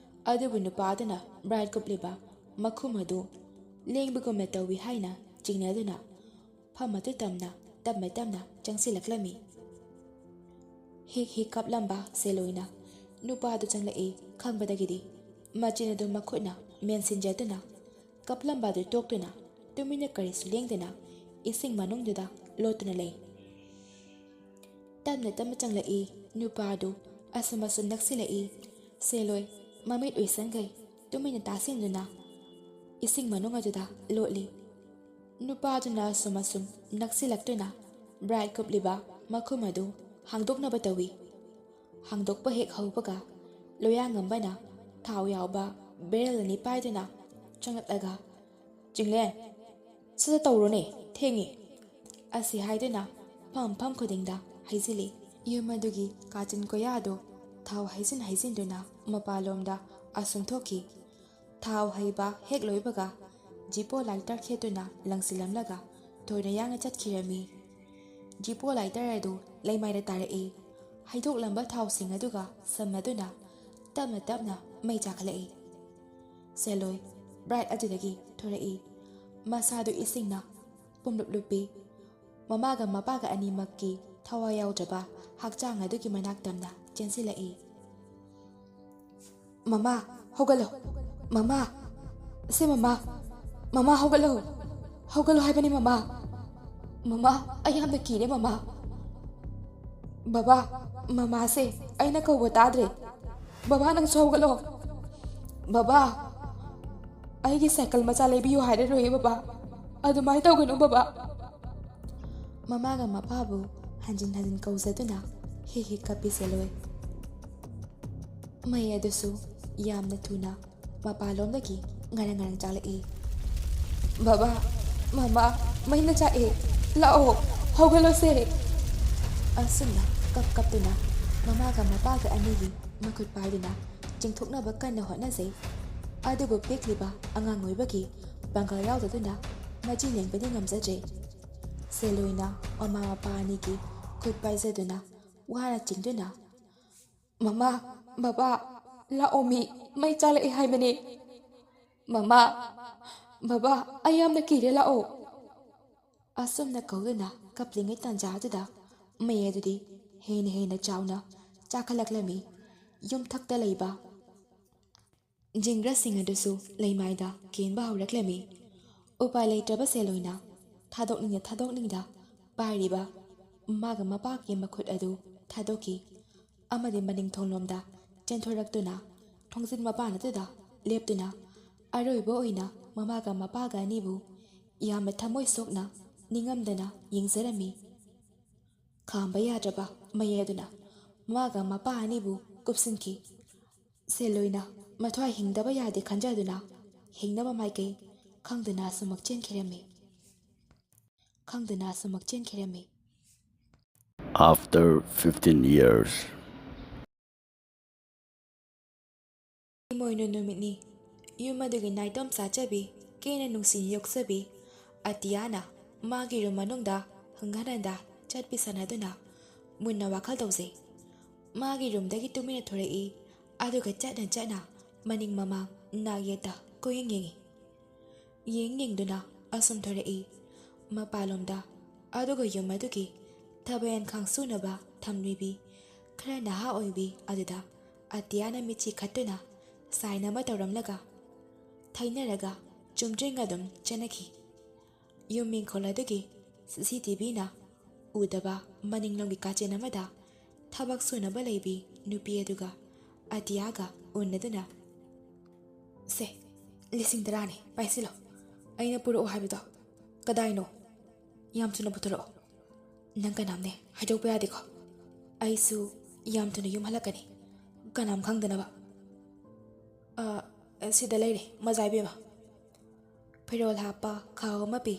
ꯑꯗꯨꯕꯨ ꯅꯨꯄꯥ ꯑꯗꯨꯅ ꯕ꯭ꯔꯥꯏꯠ ꯀꯨꯞꯂꯤꯕ ꯃꯈꯨꯝ ꯑꯗꯨ ꯂꯦꯡꯕꯒꯨꯝꯅ ꯇꯧꯏ ꯍꯥꯏꯅ ꯆꯤꯡꯅꯗꯨꯅ ꯐꯝ ꯑꯗꯨ ꯇꯝꯅ ꯇꯞꯅ ꯇꯞꯅ ꯆꯪꯁꯤꯜꯂꯛꯂꯝꯃꯤ꯫ ꯍꯤꯛ ꯍꯤꯛ ꯀꯞꯂꯝꯕ ꯁꯦꯂꯣꯏꯅ ꯅꯨꯄꯥꯗꯨ ꯆꯪꯂꯛꯏ ꯈꯪꯕꯗꯒꯤꯗꯤ ꯃꯆꯤꯟ ꯑꯗꯨ ꯃꯈꯨꯠꯅ ꯃꯦꯟꯁꯤꯟꯖꯗꯨꯅ ꯀꯞꯂꯝꯕ ꯑꯗꯨ ꯇꯣꯛꯇꯨꯅ ꯇꯨꯃꯤꯟꯅ ꯀꯔꯤꯁꯨ ꯂꯦꯡꯗꯅ ꯏꯁꯤꯡ ꯃꯅꯨꯡꯗꯨꯗ ꯂꯣꯠꯇꯨꯅ ꯂꯩ꯫ ꯇꯞꯅ ꯇꯞꯅ ꯆꯪꯂꯛꯏ꯫ ꯅꯨꯄꯥꯗꯨ ꯑꯁꯨꯝ ꯑꯁꯨꯝ ꯅꯛꯁꯤꯜꯂꯛꯏ꯫ ꯁꯦꯂꯣꯏ ꯃꯃꯤꯠ ꯎꯏꯁꯟꯈꯩ ꯇꯨꯃꯤꯟꯅ ꯇꯥꯁꯤꯟꯗꯨꯅ ꯏꯁꯤꯡ ꯃꯅꯨꯡ ꯑꯗꯨꯗ ꯂꯣꯠꯂꯤ꯫ ꯅꯨꯄꯥꯗꯨꯅ ꯑꯁꯨꯝ ꯑꯁꯨꯝ ꯅꯛꯁꯤꯜꯂꯛꯇꯨꯅ ꯕ꯭ꯔꯥꯏꯠ ꯀꯨꯞꯂꯤꯕ ꯃꯈꯨꯝ ꯑꯗꯨ ꯍꯥꯡꯗꯣꯛꯅꯕ ꯇꯧꯏ꯫ ꯍꯥꯡꯗꯣꯛꯄ ꯍꯦꯛ ꯍꯧꯕꯒ ꯂꯣꯌꯥꯉꯝꯕꯅ ꯊꯥꯎ ꯌꯥꯎꯕ ꯕꯦꯔꯦꯜ ꯑꯅꯤ ꯄꯥꯏꯗꯨꯅ ꯆꯪꯂꯛꯂꯒ, "ꯆꯤꯡꯂꯦꯟ, ꯁꯠ ꯁꯠ ꯇꯧꯔꯣꯅꯦ, ꯊꯦꯡꯉꯦ," ꯑꯁꯤ ꯍꯥꯏꯗꯨꯅ ꯐꯝ ꯐꯝ ꯈꯨꯗꯤꯡꯗ ꯍꯩꯖꯤꯜꯂꯤ꯫ ꯌꯨꯝ ꯑꯗꯨꯒꯤ ꯀꯥꯆꯤꯟ ꯀꯣꯌꯥꯗꯨ ꯊꯥꯎ ꯍꯩꯖꯤꯟ ꯍꯩꯖꯤꯟꯗꯨꯅ ꯃꯄꯥꯟꯂꯣꯝꯗ ꯑꯁꯨꯝ ꯊꯣꯛꯈꯤ꯫ ꯊꯥꯎ ꯍꯩꯕ ꯍꯦꯛ ꯂꯣꯏꯕꯒ ꯖꯤꯄꯣ ꯂꯥꯏꯇꯔ ꯈꯦꯠꯇꯨꯅ ꯂꯪꯁꯤꯜꯂꯝꯂꯒ ꯊꯣꯏꯅ ꯌꯥꯡꯅ ꯆꯠꯈꯤꯔꯝꯃꯤ꯫ ꯖꯤꯄꯣ ꯂꯥꯏꯇꯔ ꯑꯗꯨ ꯂꯩꯃꯥꯏꯗ ꯇꯥꯔꯛꯏ꯫ ꯍꯩꯗꯣꯛꯂꯝꯕ ꯊꯥꯎꯁꯤꯡ ꯑꯗꯨꯒ ꯁꯝꯅꯗꯨꯅ ꯇꯞꯅ ꯇꯞꯅ ꯃꯩ ꯆꯥꯈꯠꯂꯛꯏ꯫ ꯁꯦꯂꯣꯏ ꯕ꯭ꯔꯥꯏꯠ ꯑꯗꯨꯗꯒꯤ ꯊꯣꯔꯛꯏ꯫ ꯃꯁꯥꯗꯨ ꯏꯁꯤꯡꯅ ꯄꯨꯝꯂꯨꯞ ꯂꯨꯞꯄꯤ꯫ ꯃꯃꯥꯒ ꯃꯄꯥꯒ ꯑꯅꯤꯃꯛꯀꯤ ꯊꯋꯥꯏ ꯌꯥꯎꯗ꯭ꯔꯕ ꯍꯛꯆꯥꯡ ꯑꯗꯨꯒꯤ ꯃꯅꯥꯛ ꯇꯝꯅ ꯆꯦꯟꯁꯤꯜꯂꯛꯏ꯫ "ꯃꯃꯥ, ꯍꯧꯒꯠꯂꯣ꯫ ꯃꯃꯥ, ꯁꯦ ꯃꯃꯥ꯫ ꯃꯃꯥ, ꯍꯧꯒꯠꯂꯣ꯫ ꯍꯧꯒꯠꯂꯣ ꯍꯥꯏꯕꯅꯤ ꯃꯃꯥ꯫ ꯃꯃꯥ, ꯑꯩ ꯌꯥꯝꯅ ꯀꯤꯔꯦ ꯃꯃꯥ꯫ ꯕꯕꯥ, ꯃꯃꯥꯁꯦ ꯑꯩꯅ ꯀꯧꯕ ꯇꯥꯗ꯭ꯔꯦ꯫ ꯕꯕꯥ, ꯅꯪꯁꯨ ꯍꯧꯒꯠꯂꯣ꯫ ꯕꯕꯥ, ꯑꯩꯒꯤ ꯁꯥꯏꯀꯜ ꯃꯆꯥ ꯂꯩꯕꯤꯌꯨ ꯍꯥꯏꯔꯔꯣꯏꯌꯦ ꯕꯕꯥ꯫ ꯑꯗꯨꯃꯥꯏꯅ ꯇꯧꯒꯅꯨ ꯕꯕꯥ꯫" ꯃꯃꯥꯒ ꯃꯄꯥꯕꯨ ꯍꯟꯖꯤꯟ ꯍꯟꯖꯤꯟ ꯀꯧꯖꯗꯨꯅ ꯍꯦꯛ ꯍꯦꯛ ꯀꯞꯄꯤ ꯁꯦꯂꯣꯏ꯫ ꯃꯩ ꯑꯗꯨꯁꯨ ꯌꯥꯝꯅ ꯊꯨꯅ ꯃꯄꯥꯟꯂꯣꯝꯗꯒꯤ ꯉꯔꯪ ꯉꯔꯪ ꯆꯥꯛꯂꯛꯏ꯫ "ꯕꯕꯥ, ꯃꯃꯥ, ꯃꯩꯅ ꯆꯥꯛꯑꯦ꯫ ꯂꯥꯛꯑꯣ, ꯍꯧꯒꯠꯂꯣꯁꯦ꯫" ꯑꯁꯨꯝꯅ ꯀꯞ ꯀꯞꯇꯨꯅ ꯃꯃꯥꯒ ꯃꯄꯥꯒ ꯑꯅꯤꯒꯤ ꯃꯈꯨꯠ ꯄꯥꯏꯗꯨꯅ ꯆꯤꯡꯊꯣꯛꯅꯕ ꯀꯟꯅ ꯍꯣꯠꯅꯖꯩ꯫ ꯑꯗꯨꯕꯨ ꯄꯤꯛꯂꯤꯕ ꯑꯉꯥꯡ ꯑꯣꯏꯕꯒꯤ ꯄꯥꯡꯒꯜ ꯌꯥꯎꯗꯗꯨꯅ ꯃꯆꯤ ꯂꯦꯡꯕꯗꯤ ꯉꯝꯖꯗ꯭ꯔꯦ꯫ ꯁꯦꯂꯣꯏꯅ ꯃꯃꯥ ꯃꯄꯥ ꯑꯅꯤꯒꯤ ꯈꯨꯠ ꯄꯥꯏꯖꯗꯨꯅ ꯋꯥꯅ ꯆꯤꯡꯗꯨꯅ, "ꯃꯃꯥ, ꯕꯕꯥ, ꯂꯥꯛꯑꯣ ꯃꯤ, ꯃꯩ ꯆꯥꯛꯂꯛꯑꯦ ꯍꯥꯏꯕꯅꯦ꯫ ꯃꯃꯥ, ꯕꯕꯥ, ꯑꯩ ꯌꯥꯝꯅ ꯀꯤꯔꯦ, ꯂꯥꯛꯑꯣ꯫" ꯑꯁꯨꯝꯅ ꯀꯧꯗꯨꯅ ꯀꯞꯂꯤꯉꯩ ꯇꯥꯟꯖꯥꯗꯨꯗ ꯃꯩ ꯑꯗꯨꯗꯤ ꯍꯦꯟꯅ ꯍꯦꯟꯅ ꯆꯥꯎꯅ ꯆꯥꯛꯈꯠꯂꯛꯂꯝꯃꯤ꯫ ꯌꯨꯝꯊꯛꯇ ꯂꯩꯕ ꯖꯤꯡꯒ꯭ꯔꯁꯤꯡ ꯑꯗꯨꯁꯨ ꯂꯩꯃꯥꯏꯗ ꯀꯦꯟꯕ ꯍꯧꯔꯛꯂꯝꯃꯤ꯫ ꯎꯄꯥꯏ ꯂꯩꯇ꯭ꯔꯕ ꯁꯦꯂꯣꯏꯅ ꯊꯥꯗꯣꯛꯅꯤꯡꯗ ꯊꯥꯗꯣꯛꯅꯤꯡꯗ ꯄꯥꯏꯔꯤꯕ ꯃꯃꯥꯒ ꯃꯄꯥꯒꯤ ꯃꯈꯨꯠ ꯑꯗꯨ ꯊꯥꯗꯣꯛꯈꯤ ꯑꯃꯗꯤ ꯃꯅꯤꯡ ꯊꯣꯡꯂꯣꯝꯗ ꯆꯦꯟꯊꯣꯔꯛꯇꯨꯅ ꯊꯣꯡꯖꯤꯟ ꯃꯄꯥꯟ ꯑꯗꯨꯗ ꯂꯦꯞꯇꯨꯅ ꯑꯔꯣꯏꯕ ꯑꯣꯏꯅ ꯃꯃꯥꯒ ꯃꯄꯥꯒ ꯑꯅꯤꯕꯨ ꯌꯥꯝꯅ ꯊꯃꯣꯏ ꯁꯣꯛꯅ ꯅꯤꯡꯉꯝꯗꯅ ꯌꯦꯡꯖꯔꯝꯃꯤ꯫ ꯈꯥꯝꯕ ꯌꯥꯗ꯭ꯔꯕ ꯃꯩ ꯑꯗꯨꯅ ꯃꯃꯥꯒ ꯃꯄꯥ ꯑꯅꯤꯕꯨ ꯀꯨꯞꯁꯤꯟꯈꯤ꯫ ꯁꯦꯂꯣꯏꯅ ꯃꯊ꯭ꯋꯥꯏ ꯍꯤꯡꯗꯕ ꯌꯥꯗꯦ ꯈꯟꯖꯗꯨꯅ ꯍꯤꯡꯅꯕ ꯃꯥꯏꯀꯩ ꯈꯪꯗꯅ ꯑꯁꯨꯃꯛ ꯆꯦꯟꯈꯤꯔꯝꯃꯤ꯫ ꯈꯪꯗꯅ ꯑꯁꯨꯃꯛ ꯆꯦꯟꯈꯤꯔꯝꯃꯤ꯫ After fifteen years. ꯏꯃꯣꯏꯅꯨ ꯅꯨꯃꯤꯠꯅꯤ꯫ ꯌꯨꯝ ꯑꯗꯨꯒꯤ ꯅꯥꯏꯇꯣꯝ ꯆꯥꯖꯕꯤ ꯍꯦꯟꯅ ꯅꯨꯡꯁꯤꯅ ꯌꯣꯛꯆꯕꯤ ꯑꯇꯤꯌꯥꯅ ꯃꯥꯒꯤ ꯔꯨꯝ ꯃꯅꯨꯡꯗ ꯍꯪꯒꯠ ꯍꯟꯗ ꯆꯠꯄꯤ ꯁꯥꯟꯅꯗꯨꯅ ꯃꯨꯟꯅ ꯋꯥꯈꯜ ꯇꯧꯖꯩ꯫ ꯃꯥꯒꯤ ꯔꯨꯝꯗꯒꯤ ꯇꯨꯃꯤꯟꯅ ꯊꯣꯔꯛꯏ, ꯑꯗꯨꯒ ꯆꯠꯅ ꯆꯠꯅ ꯃꯅꯤꯡ ꯃꯃꯥꯡ ꯅꯥꯛ ꯌꯦꯠꯇ ꯀꯣꯏꯌꯦꯡ ꯌꯦꯡꯏ꯫ ꯌꯦꯡ ꯌꯦꯡꯗꯨꯅ ꯑꯁꯨꯝ ꯊꯣꯔꯛꯏ꯫ ꯃꯄꯥꯟꯂꯣꯝꯗ, ꯑꯗꯨꯒ ꯌꯨꯝ ꯑꯗꯨꯒꯤ ꯊꯕꯛ ꯏꯟꯈꯥꯡ ꯁꯨꯅꯕ ꯊꯝꯂꯤꯕꯤ ꯈꯔ ꯅꯍꯥ ꯑꯣꯏꯕꯤ ꯑꯗꯨꯗ ꯑꯇꯤꯌꯥꯅ ꯃꯤꯠꯁꯤ ꯈꯠꯇꯨꯅ ꯁꯥꯏꯟ ꯑꯃ ꯇꯧꯔꯝꯂꯒ ꯊꯩꯅꯔꯒ ꯆꯨꯝꯗ꯭ꯔꯤꯡ ꯑꯗꯨꯝ ꯆꯦꯟꯅꯈꯤ꯫ ꯌꯨꯝ ꯏꯪꯈꯣꯜ ꯑꯗꯨꯒꯤ ꯁꯤ ꯁꯤ ꯇꯤ ꯚꯤꯅ ꯎꯗꯕ ꯃꯅꯤꯡꯂꯣꯝꯒꯤ ꯀꯥꯆꯤꯟ ꯑꯃꯗ ꯊꯕꯛ ꯁꯨꯅꯕ ꯂꯩꯕꯤ ꯅꯨꯄꯤ ꯑꯗꯨꯒ ꯑꯇꯤꯌꯥꯒ ꯎꯅꯗꯨꯅ, "ꯁꯦ, ꯂꯤꯁꯤꯡ ꯇꯔꯥꯅꯤ, ꯄꯥꯏꯁꯤꯜꯂꯣ꯫ ꯑꯩꯅ ꯄꯨꯔꯛꯑꯣ ꯍꯥꯏꯕꯗꯣ ꯀꯗꯥꯏꯅꯣ? ꯌꯥꯝ ꯊꯨꯅ ꯄꯨꯊꯣꯔꯛꯑꯣ꯫ ꯅꯪ ꯀꯅꯥꯝꯅꯦ ꯍꯥꯏꯗꯣꯛꯄ ꯌꯥꯗꯦꯀꯣ? ꯑꯩꯁꯨ ꯌꯥꯝ ꯊꯨꯅ ꯌꯨꯝ ꯍꯜꯂꯛꯀꯅꯤ, ꯀꯅꯥꯝ ꯈꯪꯗꯅꯕ꯫ ꯑ, ꯁꯤꯗ ꯂꯩꯔꯦ, ꯃꯖꯥ ꯏꯕꯦꯝꯃ꯫" ꯐꯤꯔꯣꯜ ꯍꯥꯞꯄ ꯈꯥꯎ ꯑꯃ ꯄꯤ꯫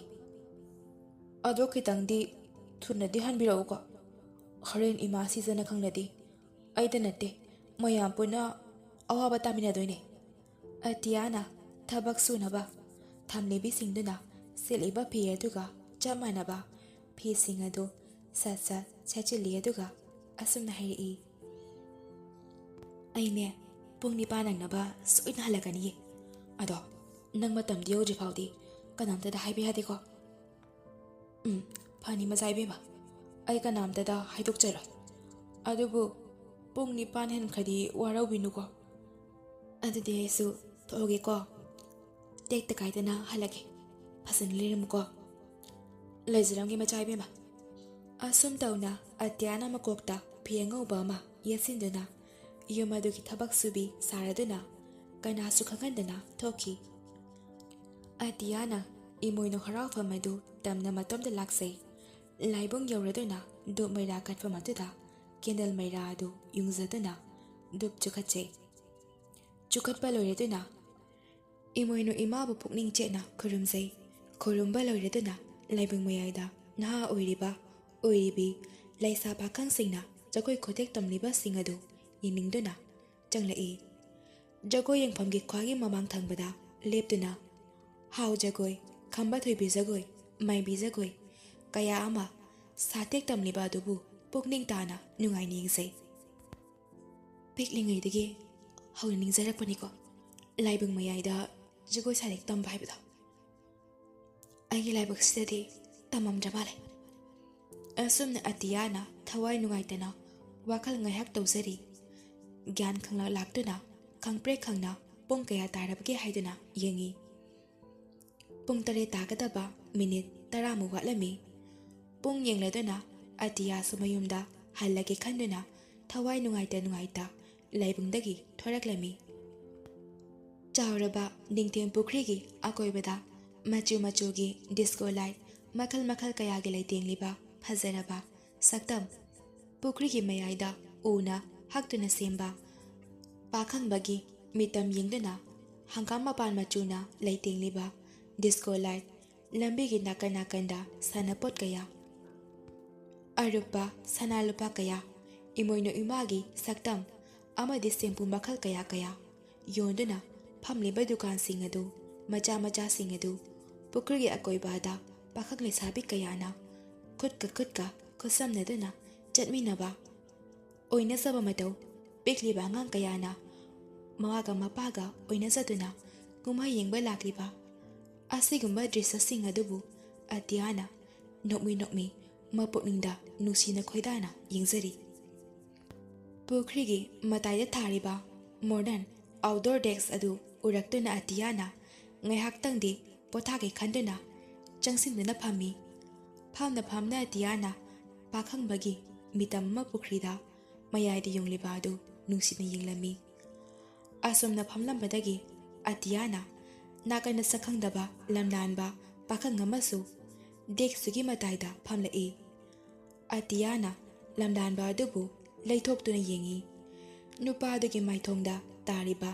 "ꯑꯗꯣ ꯈꯤꯇꯪꯗꯤ ꯊꯨꯅꯗꯤ ꯍꯟꯕꯤꯔꯛꯎꯀꯣ꯫ ꯍꯣꯔꯦꯟ ꯏꯃꯥ ꯁꯤꯖꯅ ꯈꯪꯂꯗꯤ ꯑꯩꯗ ꯅꯠꯇꯦ, ꯃꯌꯥꯝ ꯄꯨꯟꯅ ꯑꯋꯥꯕ ꯇꯥꯃꯤꯟꯅꯗꯣꯏꯅꯦ꯫" ꯑꯇꯤꯌꯥꯅ ꯊꯕꯛ ꯁꯨꯅꯕ ꯊꯝꯂꯤꯕꯤꯁꯤꯡꯗꯨꯅ ꯁꯦꯠꯂꯤꯕ ꯐꯤ ꯑꯗꯨꯒ ꯆꯞ ꯃꯥꯟꯅꯕ ꯐꯤꯁꯤꯡ ꯑꯗꯨ ꯁꯠ ꯁꯠ ꯁꯦꯠꯆꯤꯜꯂꯤ, ꯑꯗꯨꯒ ꯑꯁꯨꯝꯅ ꯍꯥꯏꯔꯛꯏ, "ꯑꯩꯅꯦ, ꯄꯨꯡ ꯅꯤꯄꯥꯟ ꯅꯪꯅꯕ ꯁꯣꯏꯗꯅ ꯍꯜꯂꯛꯀꯅꯤꯌꯦ꯫ ꯑꯗꯣ ꯅꯪ ꯃꯇꯝꯗꯤ ꯌꯧꯗ꯭ꯔꯤ ꯐꯥꯎꯗꯤ ꯀꯅꯥꯝꯇꯗ ꯍꯥꯏꯕ ꯌꯥꯗꯦꯀꯣ?" "ꯎꯝ, ꯐꯅꯤ ꯃꯖꯥ ꯏꯕꯦꯝꯃ, ꯑꯩ ꯀꯅꯥꯝꯇꯗ ꯍꯥꯏꯗꯣꯛꯆꯔꯣꯏ꯫ ꯑꯗꯨꯕꯨ ꯄꯨꯡ ꯅꯤꯄꯥꯟ ꯍꯦꯟꯈ꯭ꯔꯗꯤ ꯋꯥꯔꯧꯕꯤꯅꯨꯀꯣ꯫ ꯑꯗꯨꯗꯤ ꯑꯩꯁꯨ ꯊꯣꯛꯑꯒꯦꯀꯣ꯫ ꯇꯦꯛꯇ ꯀꯥꯏꯗꯅ ꯍꯜꯂꯛꯀꯦ꯫ ꯐꯖꯅ ꯂꯩꯔꯝꯃꯨꯀꯣ꯫" "ꯂꯩꯖꯔꯝꯒꯦ ꯃꯆꯥ ꯏꯕꯦꯝꯃ꯫" ꯑꯁꯨꯝ ꯇꯧꯅ ꯑꯇꯤꯌꯥꯅ ꯃꯀꯣꯛꯇ ꯐꯤ ꯑꯉꯧꯕ ꯑꯃ ꯌꯦꯠꯁꯤꯟꯗꯨꯅ ꯌꯨꯝ ꯑꯗꯨꯒꯤ ꯊꯕꯛ ꯁꯨꯕꯤ ꯁꯥꯔꯗꯨꯅ ꯀꯅꯥꯁꯨ ꯈꯪꯍꯟꯗꯅ ꯊꯣꯛꯈꯤ꯫ ꯑꯇꯤꯌꯥꯅ ꯏꯃꯣꯏꯅꯨ ꯍꯔꯥꯎꯐꯝ ꯑꯗꯨ ꯇꯝꯅ ꯃꯇꯣꯝꯇ ꯂꯥꯛꯆꯩ꯫ ꯂꯥꯏꯕꯨꯡ ꯌꯧꯔꯗꯨꯅ ꯙꯨꯞ ꯃꯩꯔꯥ ꯀꯠꯐꯝ ꯑꯗꯨꯗ ꯀꯦꯟꯗꯜ ꯃꯩꯔꯥ ꯑꯗꯨ ꯌꯨꯡꯖꯗꯨꯅ ꯙꯨꯞ ꯆꯨꯈꯠꯆꯩ꯫ ꯆꯨꯈꯠꯄ ꯂꯣꯏꯔꯗꯨꯅ ꯏꯃꯣꯏꯅꯨ ꯏꯃꯥꯕꯨ ꯄꯨꯛꯅꯤꯡ ꯆꯦꯠꯅ ꯈꯨꯔꯨꯝꯖꯩ꯫ ꯈꯨꯔꯨꯝꯕ ꯂꯣꯏꯔꯗꯨꯅ ꯂꯥꯏꯕꯨꯡ ꯃꯌꯥꯏꯗ ꯅꯍꯥ ꯑꯣꯏꯔꯤꯕ ꯑꯣꯏꯔꯤꯕꯤ ꯂꯩꯁꯥ ꯄꯥꯈꯪꯁꯤꯡꯅ ꯖꯒꯣꯏ ꯈꯨꯊꯦꯛ ꯇꯝꯂꯤꯕꯁꯤꯡ ꯑꯗꯨ ꯌꯦꯡꯅꯤꯡꯗꯨꯅ ꯆꯪꯂꯛꯏ꯫ ꯖꯒꯣꯏ ꯌꯦꯡꯐꯝꯒꯤ ꯈ꯭ꯋꯥꯏꯒꯤ ꯃꯃꯥꯡ ꯊꯪꯕꯗ ꯂꯦꯞꯇꯨꯅ ꯍꯥꯎ ꯖꯒꯣꯏ, ꯈꯝꯕ ꯊꯣꯏꯕꯤ ꯖꯒꯣꯏ, ꯃꯥꯏꯕꯤ ꯖꯒꯣꯏ ꯀꯌꯥ ꯑꯃ ꯁꯥꯊꯦꯛ ꯇꯝꯂꯤꯕ ꯑꯗꯨꯕꯨ ꯄꯨꯛꯅꯤꯡ ꯇꯥꯅ ꯅꯨꯡꯉꯥꯏꯅ ꯌꯦꯡꯖꯩ꯫ ꯄꯤꯛꯂꯤꯉꯩꯗꯒꯤ ꯍꯧꯅ ꯅꯤꯡꯖꯔꯛꯄꯅꯤꯀꯣ, ꯂꯥꯏꯕꯨꯡ ꯃꯌꯥꯏꯗ ꯖꯒꯣꯏ ꯁꯥꯊꯦꯛ ꯇꯝꯕ ꯍꯥꯏꯕꯗꯣ꯫ ꯑꯩꯒꯤ ꯂꯥꯏꯕꯛꯁꯤꯗꯗꯤ ꯇꯝꯃꯝꯗ꯭ꯔ ꯃꯥꯜꯂꯦ꯫ ꯑꯁꯨꯝꯅ ꯑꯇꯤꯌꯥꯅ ꯊꯋꯥꯏ ꯅꯨꯡꯉꯥꯏꯇꯅ ꯋꯥꯈꯜ ꯉꯥꯏꯍꯥꯛ ꯇꯧꯖꯔꯤ꯫ ꯒ꯭ꯌꯥꯟ ꯈꯪꯂꯛ ꯂꯥꯛꯇꯨꯅ ꯈꯪꯄ꯭ꯔꯦꯛ ꯈꯪꯅ ꯄꯨꯡ ꯀꯌꯥ ꯇꯥꯔꯕꯒꯦ ꯍꯥꯏꯗꯨꯅ ꯌꯦꯡꯉꯤ꯫ ꯄꯨꯡ ꯇꯔꯦꯠ ꯇꯥꯒꯗꯕ ꯃꯤꯅꯤꯠ ꯇꯔꯥꯃꯨꯛ ꯋꯥꯠꯂꯝꯃꯤ꯫ ꯄꯨꯡ ꯌꯦꯡꯂꯗꯨꯅ ꯑꯇꯤꯌꯥꯁꯨ ꯃꯌꯨꯝꯗ ꯍꯜꯂꯒꯦ ꯈꯟꯗꯨꯅ ꯊꯋꯥꯏ ꯅꯨꯡꯉꯥꯏꯇ ꯅꯨꯡꯉꯥꯏꯇ ꯂꯥꯏꯕꯨꯡꯗꯒꯤ ꯊꯣꯔꯛꯂꯝꯃꯤ꯫ ꯆꯥꯎꯔꯕ ꯅꯤꯡꯊꯦꯝ ꯄꯨꯈ꯭ꯔꯤꯒꯤ ꯑꯀꯣꯏꯕꯗ ꯃꯆꯨ ꯃꯆꯨꯒꯤ ꯗꯤꯁꯀꯣ ꯂꯥꯏꯠ ꯃꯈꯜ ꯃꯈꯜ ꯀꯌꯥꯒꯤ ꯂꯩꯇꯦꯡꯂꯤꯕ ꯐꯖꯔꯕ ꯁꯛꯇꯝ, ꯄꯨꯈ꯭ꯔꯤꯒꯤ ꯃꯌꯥꯏꯗ ꯎꯅ ꯍꯛꯇꯨꯅ ꯁꯦꯝꯕ ꯄꯥꯈꯪꯕꯒꯤ ꯃꯤꯇꯝ ꯌꯦꯡꯗꯨꯅ ꯍꯪꯒꯥꯝ ꯃꯄꯥꯟ ꯃꯆꯨꯅ ꯂꯩꯇꯦꯡꯂꯤꯕ ꯗꯤꯁꯀꯣ ꯂꯥꯏꯠ, ꯂꯝꯕꯤꯒꯤ ꯅꯥꯀꯟ ꯅꯥꯀꯟꯗ ꯁꯥꯟꯅꯄꯣꯠ ꯀꯌꯥ, ꯑꯔꯨꯞꯄ ꯁꯅꯥ ꯂꯨꯄꯥ ꯀꯌꯥ, ꯏꯃꯣꯏꯅꯨ ꯏꯃꯥꯒꯤ ꯁꯛꯇꯝ ꯑꯃꯗꯤ ꯁꯦꯝꯄꯨ ꯃꯈꯜ ꯀꯌꯥ ꯀꯌꯥ ꯌꯣꯟꯗꯨꯅ ꯐꯝꯂꯤꯕ ꯗꯨꯀꯥꯟꯁꯤꯡ ꯑꯗꯨ, ꯃꯆꯥ ꯃꯆꯥꯁꯤꯡ ꯑꯗꯨ, ꯄꯨꯈ꯭ꯔꯤꯒꯤ ꯑꯀꯣꯏꯕꯗ ꯄꯥꯈꯪ ꯂꯩꯁꯥꯕꯤ ꯀꯌꯥꯅ ꯈꯨꯠꯀ ꯈꯨꯠꯀ ꯈꯨꯠꯁꯝꯅꯗꯨꯅ ꯆꯠꯃꯤꯟꯅꯕ, ꯑꯣꯏꯅꯖꯕ ꯃꯇꯧ ꯄꯤꯛꯂꯤꯕ ꯑꯉꯥꯡ ꯀꯌꯥꯅ ꯃꯃꯥꯒ ꯃꯄꯥꯒ ꯑꯣꯏꯅꯖꯗꯨꯅ ꯀꯨꯝꯍꯩ ꯌꯦꯡꯕ ꯂꯥꯛꯂꯤꯕ ꯑꯁꯤꯒꯨꯝꯕ ꯗ꯭ꯔꯤꯁ꯭ꯌꯁꯤꯡ ꯑꯗꯨꯕꯨ ꯑꯇꯤꯌꯥꯅ ꯅꯣꯛꯃꯤ ꯅꯣꯛꯃꯤ ꯃꯄꯨꯛꯅꯤꯡꯗ ꯅꯨꯡꯁꯤꯅ ꯈꯣꯏꯗꯥꯅ ꯌꯦꯡꯖꯔꯤ꯫ ꯄꯨꯈ꯭ꯔꯤꯒꯤ ꯃꯇꯥꯏꯗ ꯊꯥꯔꯤꯕ ꯃꯣꯗꯔꯟ ꯑꯥꯎꯠꯗꯣꯔ ꯗꯦꯛꯁ ꯑꯗꯨ ꯎꯔꯛꯇꯨꯅ ꯑꯇꯤꯌꯥꯅ ꯉꯥꯏꯍꯥꯛꯇꯪꯗꯤ ꯄꯣꯊꯥꯒꯦ ꯈꯟꯗꯨꯅ ꯆꯪꯁꯤꯟꯗꯨꯅ ꯐꯝꯃꯤ꯫ ꯐꯝꯅ ꯐꯝꯅ ꯑꯇꯤꯌꯥꯅ ꯄꯥꯈꯪꯕꯒꯤ ꯃꯤꯇꯝ ꯑꯃ ꯄꯨꯈ꯭ꯔꯤꯗ ꯃꯌꯥꯏꯗ ꯌꯨꯡꯂꯤꯕ ꯑꯗꯨ ꯅꯨꯡꯁꯤꯅ ꯌꯦꯡꯂꯝꯃꯤ꯫ ꯑꯁꯨꯝꯅ ꯐꯝꯂꯝꯕꯗꯒꯤ ꯑꯇꯤꯌꯥꯅ ꯅꯥꯀꯟꯗ ꯁꯛꯈꯪꯗꯕ ꯂꯝꯂꯥꯟꯕ ꯄꯥꯈꯪ ꯑꯃꯁꯨ ꯗꯦꯛꯁꯇꯨꯒꯤ ꯃꯇꯥꯏꯗ ꯐꯝꯂꯛꯏ꯫ ꯑꯇꯤꯌꯥꯅ ꯂꯝꯂꯥꯟꯕ ꯑꯗꯨꯕꯨ ꯂꯩꯊꯣꯛꯇꯨꯅ ꯌꯦꯡꯏ꯫ ꯅꯨꯄꯥꯗꯨꯒꯤ ꯃꯥꯏꯊꯣꯡꯗ ꯇꯥꯔꯤꯕ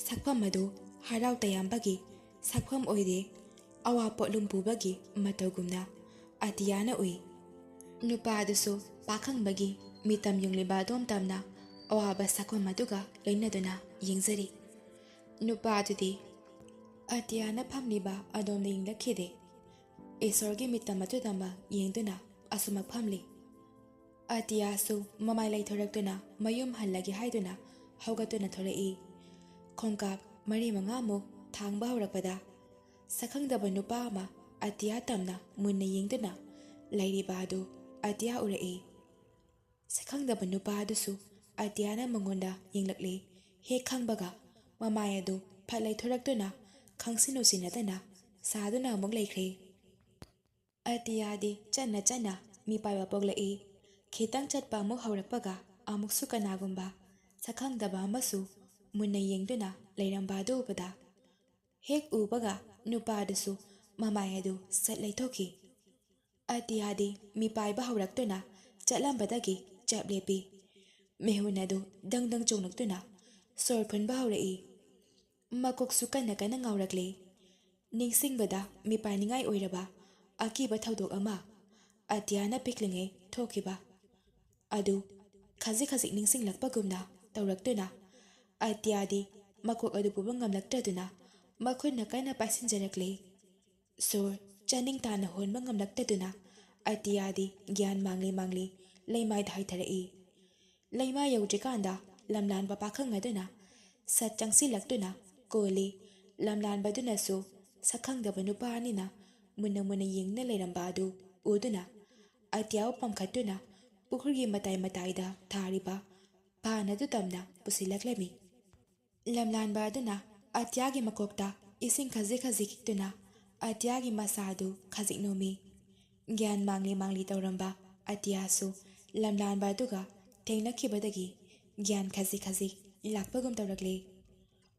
ꯁꯛꯐꯝ ꯑꯗꯨ ꯍꯔꯥꯎ ꯇꯌꯥꯝꯕꯒꯤ ꯁꯛꯐꯝ ꯑꯣꯏꯗꯦ, ꯑꯋꯥ ꯄꯣꯠꯂꯨꯝ ꯄꯨꯕꯒꯤ ꯃꯇꯧꯒꯨꯝꯅ ꯑꯇꯤꯌꯥꯅ ꯎꯏ꯫ ꯅꯨꯄꯥ ꯑꯗꯨꯁꯨ ꯄꯥꯈꯪꯕꯒꯤ ꯃꯤꯇꯝ ꯌꯨꯡꯂꯤꯕ ꯑꯗꯣꯝ ꯇꯝꯅ ꯑꯋꯥꯕ ꯁꯛꯐꯝ ꯑꯗꯨꯒ ꯂꯣꯏꯅꯗꯨꯅ ꯌꯦꯡꯖꯔꯤ꯫ ꯅꯨꯄꯥ ꯑꯗꯨꯗꯤ ꯑꯇꯤꯌꯥꯅ ꯐꯝꯂꯤꯕ ꯑꯗꯣꯝꯗ ꯌꯦꯡꯂꯛꯈꯤꯗꯦ꯫ ꯏꯁꯣꯔꯒꯤ ꯃꯤꯠꯇ ꯃꯇꯨꯗꯃꯛ ꯌꯦꯡꯗꯨꯅ ꯑꯁꯨꯃꯛ ꯐꯝꯂꯤ꯫ ꯑꯇꯤꯌꯥꯁꯨ ꯃꯃꯥꯏ ꯂꯩꯊꯣꯔꯛꯇꯨꯅ ꯃꯌꯨꯝ ꯍꯜꯂꯒꯦ ꯍꯥꯏꯗꯨꯅ ꯍꯧꯒꯠꯇꯨꯅ ꯊꯣꯔꯛꯏ꯫ ꯈꯣꯡꯀꯥꯞ ꯃꯔꯤ ꯃꯉꯥꯃꯨꯛ ꯊꯥꯡꯕ ꯍꯧꯔꯛꯄꯗ ꯁꯛꯈꯪꯗꯕ ꯅꯨꯄꯥ ꯑꯃ ꯑꯇꯤꯌꯥ ꯇꯝꯅ ꯃꯨꯟꯅ ꯌꯦꯡꯗꯨꯅ ꯂꯩꯔꯤꯕ ꯑꯗꯨ ꯑꯇꯤꯌꯥ ꯎꯔꯛꯏ꯫ ꯁꯛꯈꯪꯗꯕ ꯅꯨꯄꯥ ꯑꯗꯨꯁꯨ ꯑꯇꯤꯌꯥꯅ ꯃꯉꯣꯟꯗ ꯌꯦꯡꯂꯛꯂꯤ꯫ ꯍꯦꯛ ꯈꯪꯕꯒ ꯃꯃꯥꯏ ꯑꯗꯨ ꯐꯠ ꯂꯩꯊꯣꯔꯛꯇꯨꯅ ꯈꯪꯁꯤꯟ ꯎꯁꯤꯟꯅꯗꯅ ꯁꯥꯗꯨꯅ ꯑꯃꯨꯛ ꯂꯩꯈ꯭ꯔꯦ꯫ ꯑꯇꯤꯌꯥꯗꯤ ꯆꯠꯅ ꯆꯠꯅ ꯃꯤꯄꯥꯏꯕ ꯄꯣꯛꯂꯛꯏ꯫ ꯈꯤꯇꯪ ꯆꯠꯄ ꯑꯃꯨꯛ ꯍꯧꯔꯛꯄꯒ ꯑꯃꯨꯛꯁꯨ ꯀꯅꯥꯒꯨꯝꯕ ꯁꯛꯈꯪꯗꯕ ꯑꯃꯁꯨ ꯃꯨꯟꯅ ꯌꯦꯡꯗꯨꯅ ꯂꯩꯔꯝꯕ ꯑꯗꯨ ꯎꯕꯗ, ꯍꯦꯛ ꯎꯕꯒ ꯅꯨꯄꯥꯗꯨꯁꯨ ꯃꯃꯥꯏ ꯑꯗꯨ ꯁꯠ ꯂꯩꯊꯣꯛꯈꯤ꯫ ꯑꯇꯤꯌꯥꯗꯤ ꯃꯤꯄꯥꯏꯕ ꯍꯧꯔꯛꯇꯨꯅ ꯆꯠꯂꯝꯕꯗꯒꯤ ꯆꯞ ꯂꯦꯞꯄꯤ꯫ ꯃꯤꯍꯨꯟ ꯑꯗꯨ ꯗꯪ ꯗꯪ ꯆꯣꯡꯂꯛꯇꯨꯅ ꯁꯣꯔ ꯐꯨꯟꯕ ꯍꯧꯔꯛꯏ꯫ ꯃꯀꯣꯛꯁꯨ ꯀꯟꯅ ꯀꯟꯅ ꯉꯥꯎꯔꯛꯂꯤ꯫ ꯅꯤꯡꯁꯤꯡꯕꯗ ꯃꯤꯄꯥꯏꯅꯤꯡꯉꯥꯏ ꯑꯣꯏꯔꯕ ꯑꯀꯤꯕ ꯊꯧꯗꯣꯛ ꯑꯃ ꯑꯇꯤꯌꯥꯅ ꯄꯤꯛꯂꯤꯉꯩ ꯊꯣꯛꯈꯤꯕ ꯑꯗꯨ ꯈꯖꯤꯛ ꯈꯖꯤꯛ ꯅꯤꯡꯁꯤꯡꯂꯛꯄꯒꯨꯝꯅ ꯇꯧꯔꯛꯇꯨꯅ ꯑꯇꯤꯌꯥꯗꯤ ꯃꯀꯣꯛ ꯑꯗꯨ ꯄꯨꯕ ꯉꯝꯂꯛꯇꯗꯨꯅ ꯃꯈꯨꯠꯅ ꯀꯟꯅ ꯄꯥꯏꯁꯤꯟꯖꯔꯛꯂꯤ꯫ ꯁꯣꯔ ꯆꯥꯅꯤꯡ ꯇꯥꯅ ꯍꯣꯟꯕ ꯉꯝꯂꯛꯇꯗꯨꯅ ꯑꯇꯤꯌꯥꯗꯤ ꯒ꯭ꯌꯥꯟ ꯃꯥꯡꯂꯤ ꯃꯥꯡꯂꯤ ꯂꯩꯃꯥꯏꯗ ꯍꯥꯏꯊꯔꯛꯏ꯫ ꯂꯩꯃꯥꯏ ꯌꯧꯗ꯭ꯔꯤꯀꯥꯟꯗ ꯂꯝꯂꯥꯟꯕ ꯄꯥꯈꯪ ꯑꯗꯨꯅ ꯁꯠ ꯆꯪꯁꯤꯜꯂꯛꯇꯨꯅ ꯀꯣꯜꯂꯤ꯫ ꯂꯝꯂꯥꯟꯕꯗꯨꯅꯁꯨ ꯁꯛꯈꯪꯗꯕ ꯅꯨꯄꯥ ꯑꯅꯤꯅ ꯃꯨꯟꯅ ꯃꯨꯟꯅ ꯌꯦꯡꯗꯨꯅ ꯂꯩꯔꯝꯕ ꯑꯗꯨ ꯎꯗꯨꯅ ꯑꯇꯤꯌꯥꯕꯨ ꯄꯝꯈꯠꯇꯨꯅ ꯄꯨꯈ꯭ꯔꯤꯒꯤ ꯃꯇꯥꯏ ꯃꯇꯥꯏꯗ ꯊꯥꯔꯤꯕ ꯐꯥꯟ ꯑꯗꯨ ꯇꯝꯅ ꯄꯨꯁꯤꯜꯂꯛꯂꯝꯃꯤ꯫ ꯂꯝꯂꯥꯟꯕ ꯑꯗꯨꯅ ꯑꯇꯤꯌꯥꯒꯤ ꯃꯀꯣꯛꯇ ꯏꯁꯤꯡ ꯈꯖꯤꯛ ꯈꯖꯤꯛ ꯈꯤꯛꯇꯨꯅ ꯑꯇꯤꯌꯥꯒꯤ ꯃꯁꯥ ꯑꯗꯨ ꯈꯖꯤꯛ ꯅꯣꯝꯃꯤ꯫ ꯒ꯭ꯌꯥꯟ ꯃꯥꯡꯂꯤ ꯃꯥꯡꯂꯤ ꯇꯧꯔꯝꯕ ꯑꯇꯤꯌꯥꯁꯨ ꯂꯝꯂꯥꯟꯕ ꯑꯗꯨꯒ ꯊꯦꯡꯅꯈꯤꯕꯗꯒꯤ ꯒ꯭ꯌꯥꯟ ꯈꯖꯤꯛ ꯈꯖꯤꯛ ꯂꯥꯛꯄꯒꯨꯝ ꯇꯧꯔꯛꯂꯤ꯫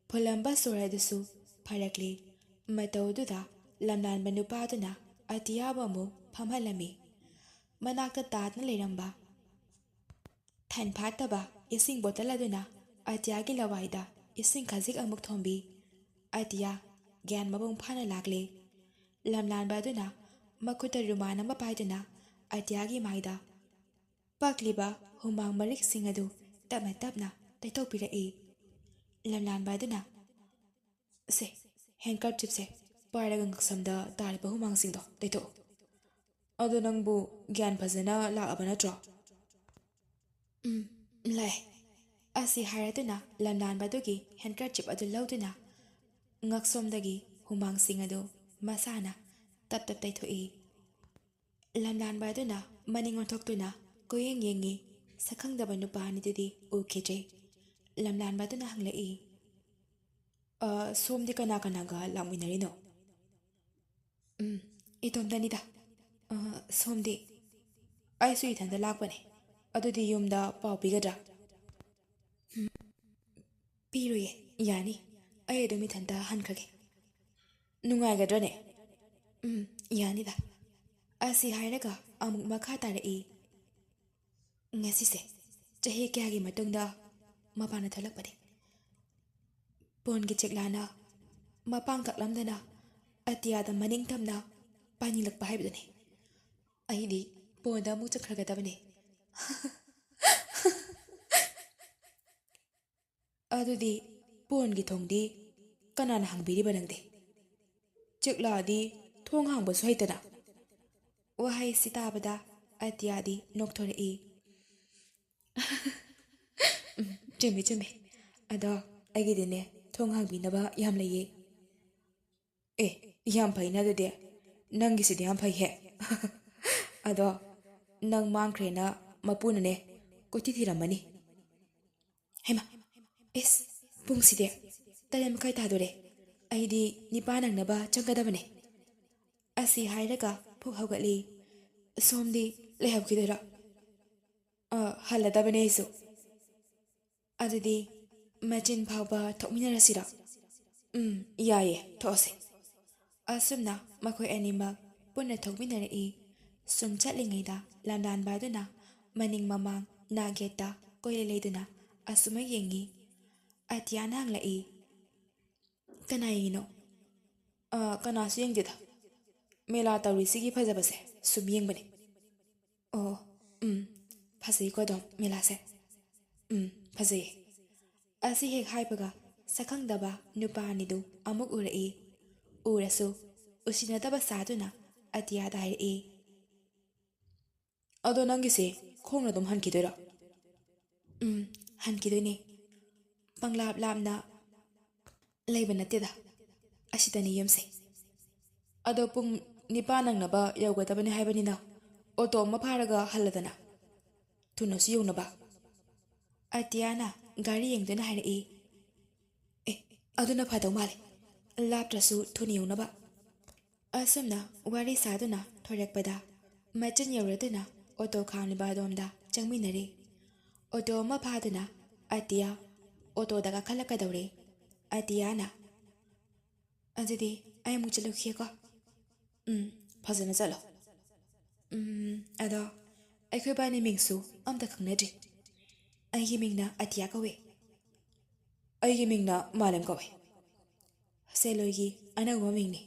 ꯐꯨꯜꯂꯝꯕ ꯁꯣꯔ ꯑꯗꯨꯁꯨ ꯐꯔꯛꯂꯤ꯫ ꯃꯇꯧ ꯑꯗꯨꯗ ꯂꯝꯂꯥꯟꯕ ꯅꯨꯄꯥ ꯑꯗꯨꯅ ꯑꯇꯤꯌꯥꯕꯨ ꯑꯃꯨꯛ ꯐꯝꯍꯜꯂꯝꯃꯤ꯫ ꯃꯅꯥꯛꯇ ꯇꯥꯗꯨꯅ ꯂꯩꯔꯝꯕ ꯊꯟ ꯐꯥꯠꯇꯕ ꯏꯁꯤꯡ ꯕꯣꯇꯜ ꯑꯗꯨꯅ ꯑꯇꯤꯌꯥꯒꯤ ꯂꯋꯥꯏꯗ ꯏꯁꯤꯡ ꯈꯖꯤꯛ ꯑꯃꯨꯛ ꯊꯣꯝꯕꯤ꯫ ꯑꯇꯤꯌꯥ ꯒ꯭ꯌꯥꯟ ꯃꯄꯨꯡ ꯐꯥꯅ ꯂꯥꯛꯂꯦ꯫ ꯂꯝꯂꯥꯟꯕ ꯑꯗꯨꯅ ꯃꯈꯨꯠꯇ ꯔꯨꯃꯥꯟ ꯑꯃ ꯄꯥꯏꯗꯨꯅ ꯑꯇꯤꯌꯥꯒꯤ ꯃꯥꯏꯗ ꯄꯛꯂꯤꯕ ꯍꯨꯃꯥꯡ ꯃꯔꯤꯛꯁꯤꯡ ꯑꯗꯨ ꯇꯞꯅ ꯇꯞꯅ ꯇꯩꯊꯣꯛꯄꯤꯔꯛꯏ꯫ ꯂꯝꯂꯥꯟꯕ ꯑꯗꯨꯅ, "ꯁꯦ, ꯍꯦꯟꯀꯔꯆꯤꯞꯁꯦ ꯄꯥꯏꯔꯒ ꯉꯛꯁꯝꯗ ꯇꯥꯔꯤꯕ ꯍꯨꯃꯥꯡꯁꯤꯡꯗꯣ ꯇꯩꯊꯣꯛꯎ꯫ ꯑꯗꯣ ꯅꯪꯕꯨ ꯒ꯭ꯌꯥꯟ ꯐꯖꯅ ꯂꯥꯛꯑꯕ ꯅꯠꯇ꯭ꯔꯣ? ꯎꯝ, ꯂꯥꯛꯑꯦ꯫ ꯑꯁꯤ ꯍꯥꯏꯔꯗꯨꯅ ꯂꯝꯂꯥꯟꯕ ꯑꯗꯨꯒꯤ ꯍꯦꯟꯀꯔꯆꯤꯞ ꯑꯗꯨ ꯂꯧꯗꯨꯅ ꯉꯛꯁꯣꯝꯗꯒꯤ ꯍꯨꯃꯥꯡꯁꯤꯡ ꯑꯗꯨ ꯃꯁꯥꯅ ꯇꯞ ꯇꯞ ꯇꯩꯊꯣꯛꯏ꯫ ꯂꯝꯂꯥꯟꯕ ꯑꯗꯨꯅ ꯃꯅꯤꯡ ꯑꯣꯟꯊꯣꯛꯇꯨꯅ ꯀꯣꯏꯌꯦꯡ ꯌꯦꯡꯉꯤ꯫ ꯁꯛꯈꯪꯗꯕ ꯅꯨꯄꯥ ꯑꯅꯤꯗꯨꯗꯤ ꯎꯈꯤꯗ꯭ꯔꯦ꯫ ꯂꯝꯂꯥꯟꯕ ꯑꯗꯨꯅ ꯍꯪꯂꯛꯏ, "ꯑ, ꯁꯣꯝꯗꯤ ꯀꯅꯥ ꯀꯅꯥꯒ ꯂꯥꯛꯃꯤꯟꯅꯔꯤꯅꯣ?" "ꯎꯝ, ꯏꯇꯣꯝꯇꯅꯤꯗ꯫ ꯑ, ꯁꯣꯝꯗꯤ?" "ꯑꯩꯁꯨ ꯏꯊꯟꯇ ꯂꯥꯛꯄꯅꯦ꯫ ꯑꯗꯨꯗꯤ ꯌꯨꯝꯗ ꯄꯥꯎ ꯄꯤꯒꯗ꯭ꯔꯥ?" "ꯎꯝ, ꯄꯤꯔꯣꯏꯌꯦ, ꯌꯥꯅꯤ꯫ ꯑꯩ ꯑꯗꯨꯝ ꯏꯊꯟꯇ ꯍꯟꯈ꯭ꯔꯒꯦ꯫ ꯅꯨꯡꯉꯥꯏꯒꯗ꯭ꯔꯅꯦ?" "ꯎꯝ, ꯌꯥꯅꯤꯗ꯫" ꯑꯁꯤ ꯍꯥꯏꯔꯒ ꯑꯃꯨꯛ ꯃꯈꯥ ꯇꯥꯔꯛꯏ, "ꯉꯁꯤꯁꯦ ꯆꯍꯤ ꯀꯌꯥꯒꯤ ꯃꯇꯨꯡꯗ ꯃꯄꯥꯟꯗ ꯊꯣꯛꯂꯛꯄꯅꯤ꯫ ꯄꯣꯟꯒꯤ ꯆꯦꯛꯂꯥꯅ ꯃꯄꯥꯡ ꯀꯛꯂꯝꯗꯅ ꯑꯇꯤꯌꯥꯗ ꯃꯅꯤꯡ ꯇꯝꯅ ꯄꯥꯏꯅꯤꯡꯂꯛꯄ ꯍꯥꯏꯕꯗꯨꯅꯤ꯫ ꯑꯩꯗꯤ ꯄꯣꯟꯗ ꯑꯃꯨꯛ ꯆꯠꯈ꯭ꯔꯒꯗꯕꯅꯤ꯫" "ꯑꯗꯨꯗꯤ ꯄꯣꯟꯒꯤ ꯊꯣꯡꯗꯤ ꯀꯅꯥꯅ ꯍꯥꯡꯕꯤꯔꯤꯕ ꯅꯪꯗꯤ? ꯆꯦꯛꯂꯥꯗꯤ ꯊꯣꯡ ꯍꯥꯡꯕꯁꯨ ꯍꯩꯇꯅ?" ꯋꯥꯍꯩꯁꯤ ꯇꯥꯕꯗ ꯑꯇꯤꯌꯥꯗꯤ ꯅꯣꯛꯊꯣꯔꯛꯏ꯫ "ꯎꯝ, ꯆꯨꯝꯃꯤ, ꯆꯨꯝꯃꯤ꯫ ꯑꯗꯣ ꯑꯩꯒꯤꯗꯤꯅꯦ, ꯊꯣꯡ ꯍꯥꯡꯕꯤꯅꯕ ꯌꯥꯝ ꯂꯩꯌꯦ꯫" "ꯑꯦ, ꯌꯥꯝ ꯐꯩꯅ ꯑꯗꯨꯗꯤ꯫ ꯅꯪꯒꯤꯁꯤꯗꯤ ꯌꯥꯝ ꯐꯩꯍꯦ꯫" "ꯑꯗꯣ ꯅꯪ ꯃꯥꯡꯈ꯭ꯔꯦꯅ ꯃꯄꯨꯅꯅꯦ ꯀꯣꯏꯊꯤ ꯊꯤꯔꯝꯃꯅꯤ꯫" "ꯍꯩꯃꯥ, ꯏꯁ, ꯄꯨꯡꯁꯤꯗꯤ ꯇꯔꯦꯠ ꯃꯈꯥꯏ ꯇꯥꯗꯣꯔꯦ꯫ ꯑꯩꯗꯤ ꯅꯤꯄꯥꯟ ꯅꯪꯅꯕ ꯆꯪꯒꯗꯕꯅꯦ꯫" ꯑꯁꯤ ꯍꯥꯏꯔꯒ ꯐꯨꯛ ꯍꯧꯒꯠꯂꯤ꯫ "ꯁꯣꯝꯗꯤ ꯂꯩꯍꯧꯈꯤꯗꯣꯏꯔꯣ?" "ꯑ, ꯍꯜꯂꯗꯕꯅꯦ ꯑꯩꯁꯨ꯫" "ꯑꯗꯨꯗꯤ ꯃꯆꯤꯟ ꯐꯥꯎꯕ ꯊꯣꯛꯃꯤꯟꯅꯔꯁꯤꯔꯣ?" "ꯎꯝ, ꯌꯥꯏꯌꯦ, ꯊꯣꯛꯑꯁꯤ꯫" ꯑꯁꯨꯝꯅ ꯃꯈꯣꯏ ꯑꯅꯤꯃꯛ ꯄꯨꯟꯅ ꯊꯣꯛꯃꯤꯟꯅꯔꯛꯏ꯫ ꯁꯨꯝ ꯆꯠꯂꯤꯉꯩꯗ ꯂꯝꯂꯥꯟꯕ ꯑꯗꯨꯅ ꯃꯅꯤꯡ ꯃꯃꯥꯡ ꯅꯥꯛ ꯌꯦꯠꯇ ꯀꯣꯏꯂꯩ ꯂꯩꯗꯨꯅ ꯑꯁꯨꯃꯛ ꯌꯦꯡꯉꯤ꯫ ꯑꯇꯤꯌꯥꯅ ꯍꯪꯂꯛꯏ, "ꯀꯅꯥ ꯌꯦꯡꯉꯤꯅꯣ?" "ꯑ, ꯀꯅꯥꯁꯨ ꯌꯦꯡꯗꯦꯗ꯫ ꯃꯦꯂꯥ ꯇꯧꯔꯤꯁꯤꯒꯤ ꯐꯖꯕꯁꯦ ꯁꯨꯝ ꯌꯦꯡꯕꯅꯦ꯫" "ꯑꯣ, ꯎꯝ, ꯐꯖꯩꯀꯣ ꯑꯗꯨꯝ ꯃꯦꯂꯥꯁꯦ꯫" "ꯎꯝ, ꯐꯖꯩꯌꯦ꯫" ꯑꯁꯤ ꯍꯦꯛ ꯍꯥꯏꯕꯒ ꯁꯛꯈꯪꯗꯕ ꯅꯨꯄꯥ ꯑꯅꯤꯗꯨ ꯑꯃꯨꯛ ꯎꯔꯛꯏ꯫ ꯎꯔꯁꯨ ꯎꯁꯤꯟꯅꯗꯕ ꯁꯥꯗꯨꯅ ꯑꯇꯤꯌꯥꯗ ꯍꯥꯏꯔꯛꯏ, "ꯑꯗꯣ ꯅꯪꯒꯤꯁꯦ ꯈꯣꯡꯅ ꯑꯗꯨꯝ ꯍꯟꯈꯤꯗꯣꯏꯔꯣ?" "ꯎꯝ, ꯍꯟꯈꯤꯗꯣꯏꯅꯦ꯫ ꯄꯪꯂꯥꯞ ꯂꯥꯞꯅ ꯂꯩꯕ ꯅꯠꯇꯦꯗ, ꯑꯁꯤꯗꯅꯤ ꯌꯨꯝꯁꯦ꯫ ꯑꯗꯣ ꯄꯨꯡ ꯅꯤꯄꯥꯟ ꯅꯪꯅꯕ ꯌꯧꯒꯗꯕꯅꯤ ꯍꯥꯏꯕꯅꯤꯅ ꯑꯣꯇꯣ ꯑꯃ ꯐꯥꯔꯒ ꯍꯜꯂꯗꯅ, ꯊꯨꯅꯁꯨ ꯌꯧꯅꯕ꯫" ꯑꯇꯤꯌꯥꯅ ꯒꯥꯔꯤ ꯌꯦꯡꯗꯨꯅ ꯍꯥꯏꯔꯛꯏ, "ꯑꯦ, ꯑꯗꯨꯅ ꯐꯗꯧ ꯃꯥꯜꯂꯦ, ꯂꯥꯞꯇ꯭ꯔꯁꯨ ꯊꯨꯅ ꯌꯧꯅꯕ꯫" ꯑꯁꯨꯝꯅ ꯋꯥꯔꯤ ꯁꯥꯗꯨꯅ ꯊꯣꯔꯛꯄꯗ ꯃꯆꯤꯟ ꯌꯧꯔꯗꯨꯅ ꯑꯣꯇꯣ ꯈꯥꯝꯂꯤꯕ ꯑꯗꯣꯝꯗ ꯆꯪꯃꯤꯟꯅꯔꯦ꯫ ꯑꯣꯇꯣ ꯑꯃ ꯐꯥꯗꯨꯅ ꯑꯇꯤꯌꯥ ꯑꯣꯇꯣꯗ ꯀꯥꯈꯠꯂꯛꯀꯗꯧꯔꯦ꯫ ꯑꯇꯤꯌꯥꯅ, "ꯑꯗꯨꯗꯤ ꯑꯩ ꯑꯃꯨꯛ ꯆꯠꯂꯨꯈꯤꯒꯦꯀꯣ꯫" "ꯎꯝ, ꯐꯖꯅ ꯆꯠꯂꯣ꯫ ꯎꯝ, ꯑꯗꯣ ꯑꯩꯈꯣꯏ ꯏꯕꯥꯅꯤ ꯃꯤꯡꯁꯨ ꯑꯝꯇ ꯈꯪꯅꯗ꯭ꯔꯤ꯫ ꯑꯩꯒꯤ ꯃꯤꯡꯅ ꯑꯇꯤꯌꯥ ꯀꯧꯏ꯫" "ꯑꯩꯒꯤ ꯃꯤꯡꯅ ꯃꯥꯂꯦꯝ ꯀꯧꯏ꯫ ꯁꯦꯂꯣꯏꯒꯤ ꯑꯅꯧꯕ ꯃꯤꯡꯅꯤ꯫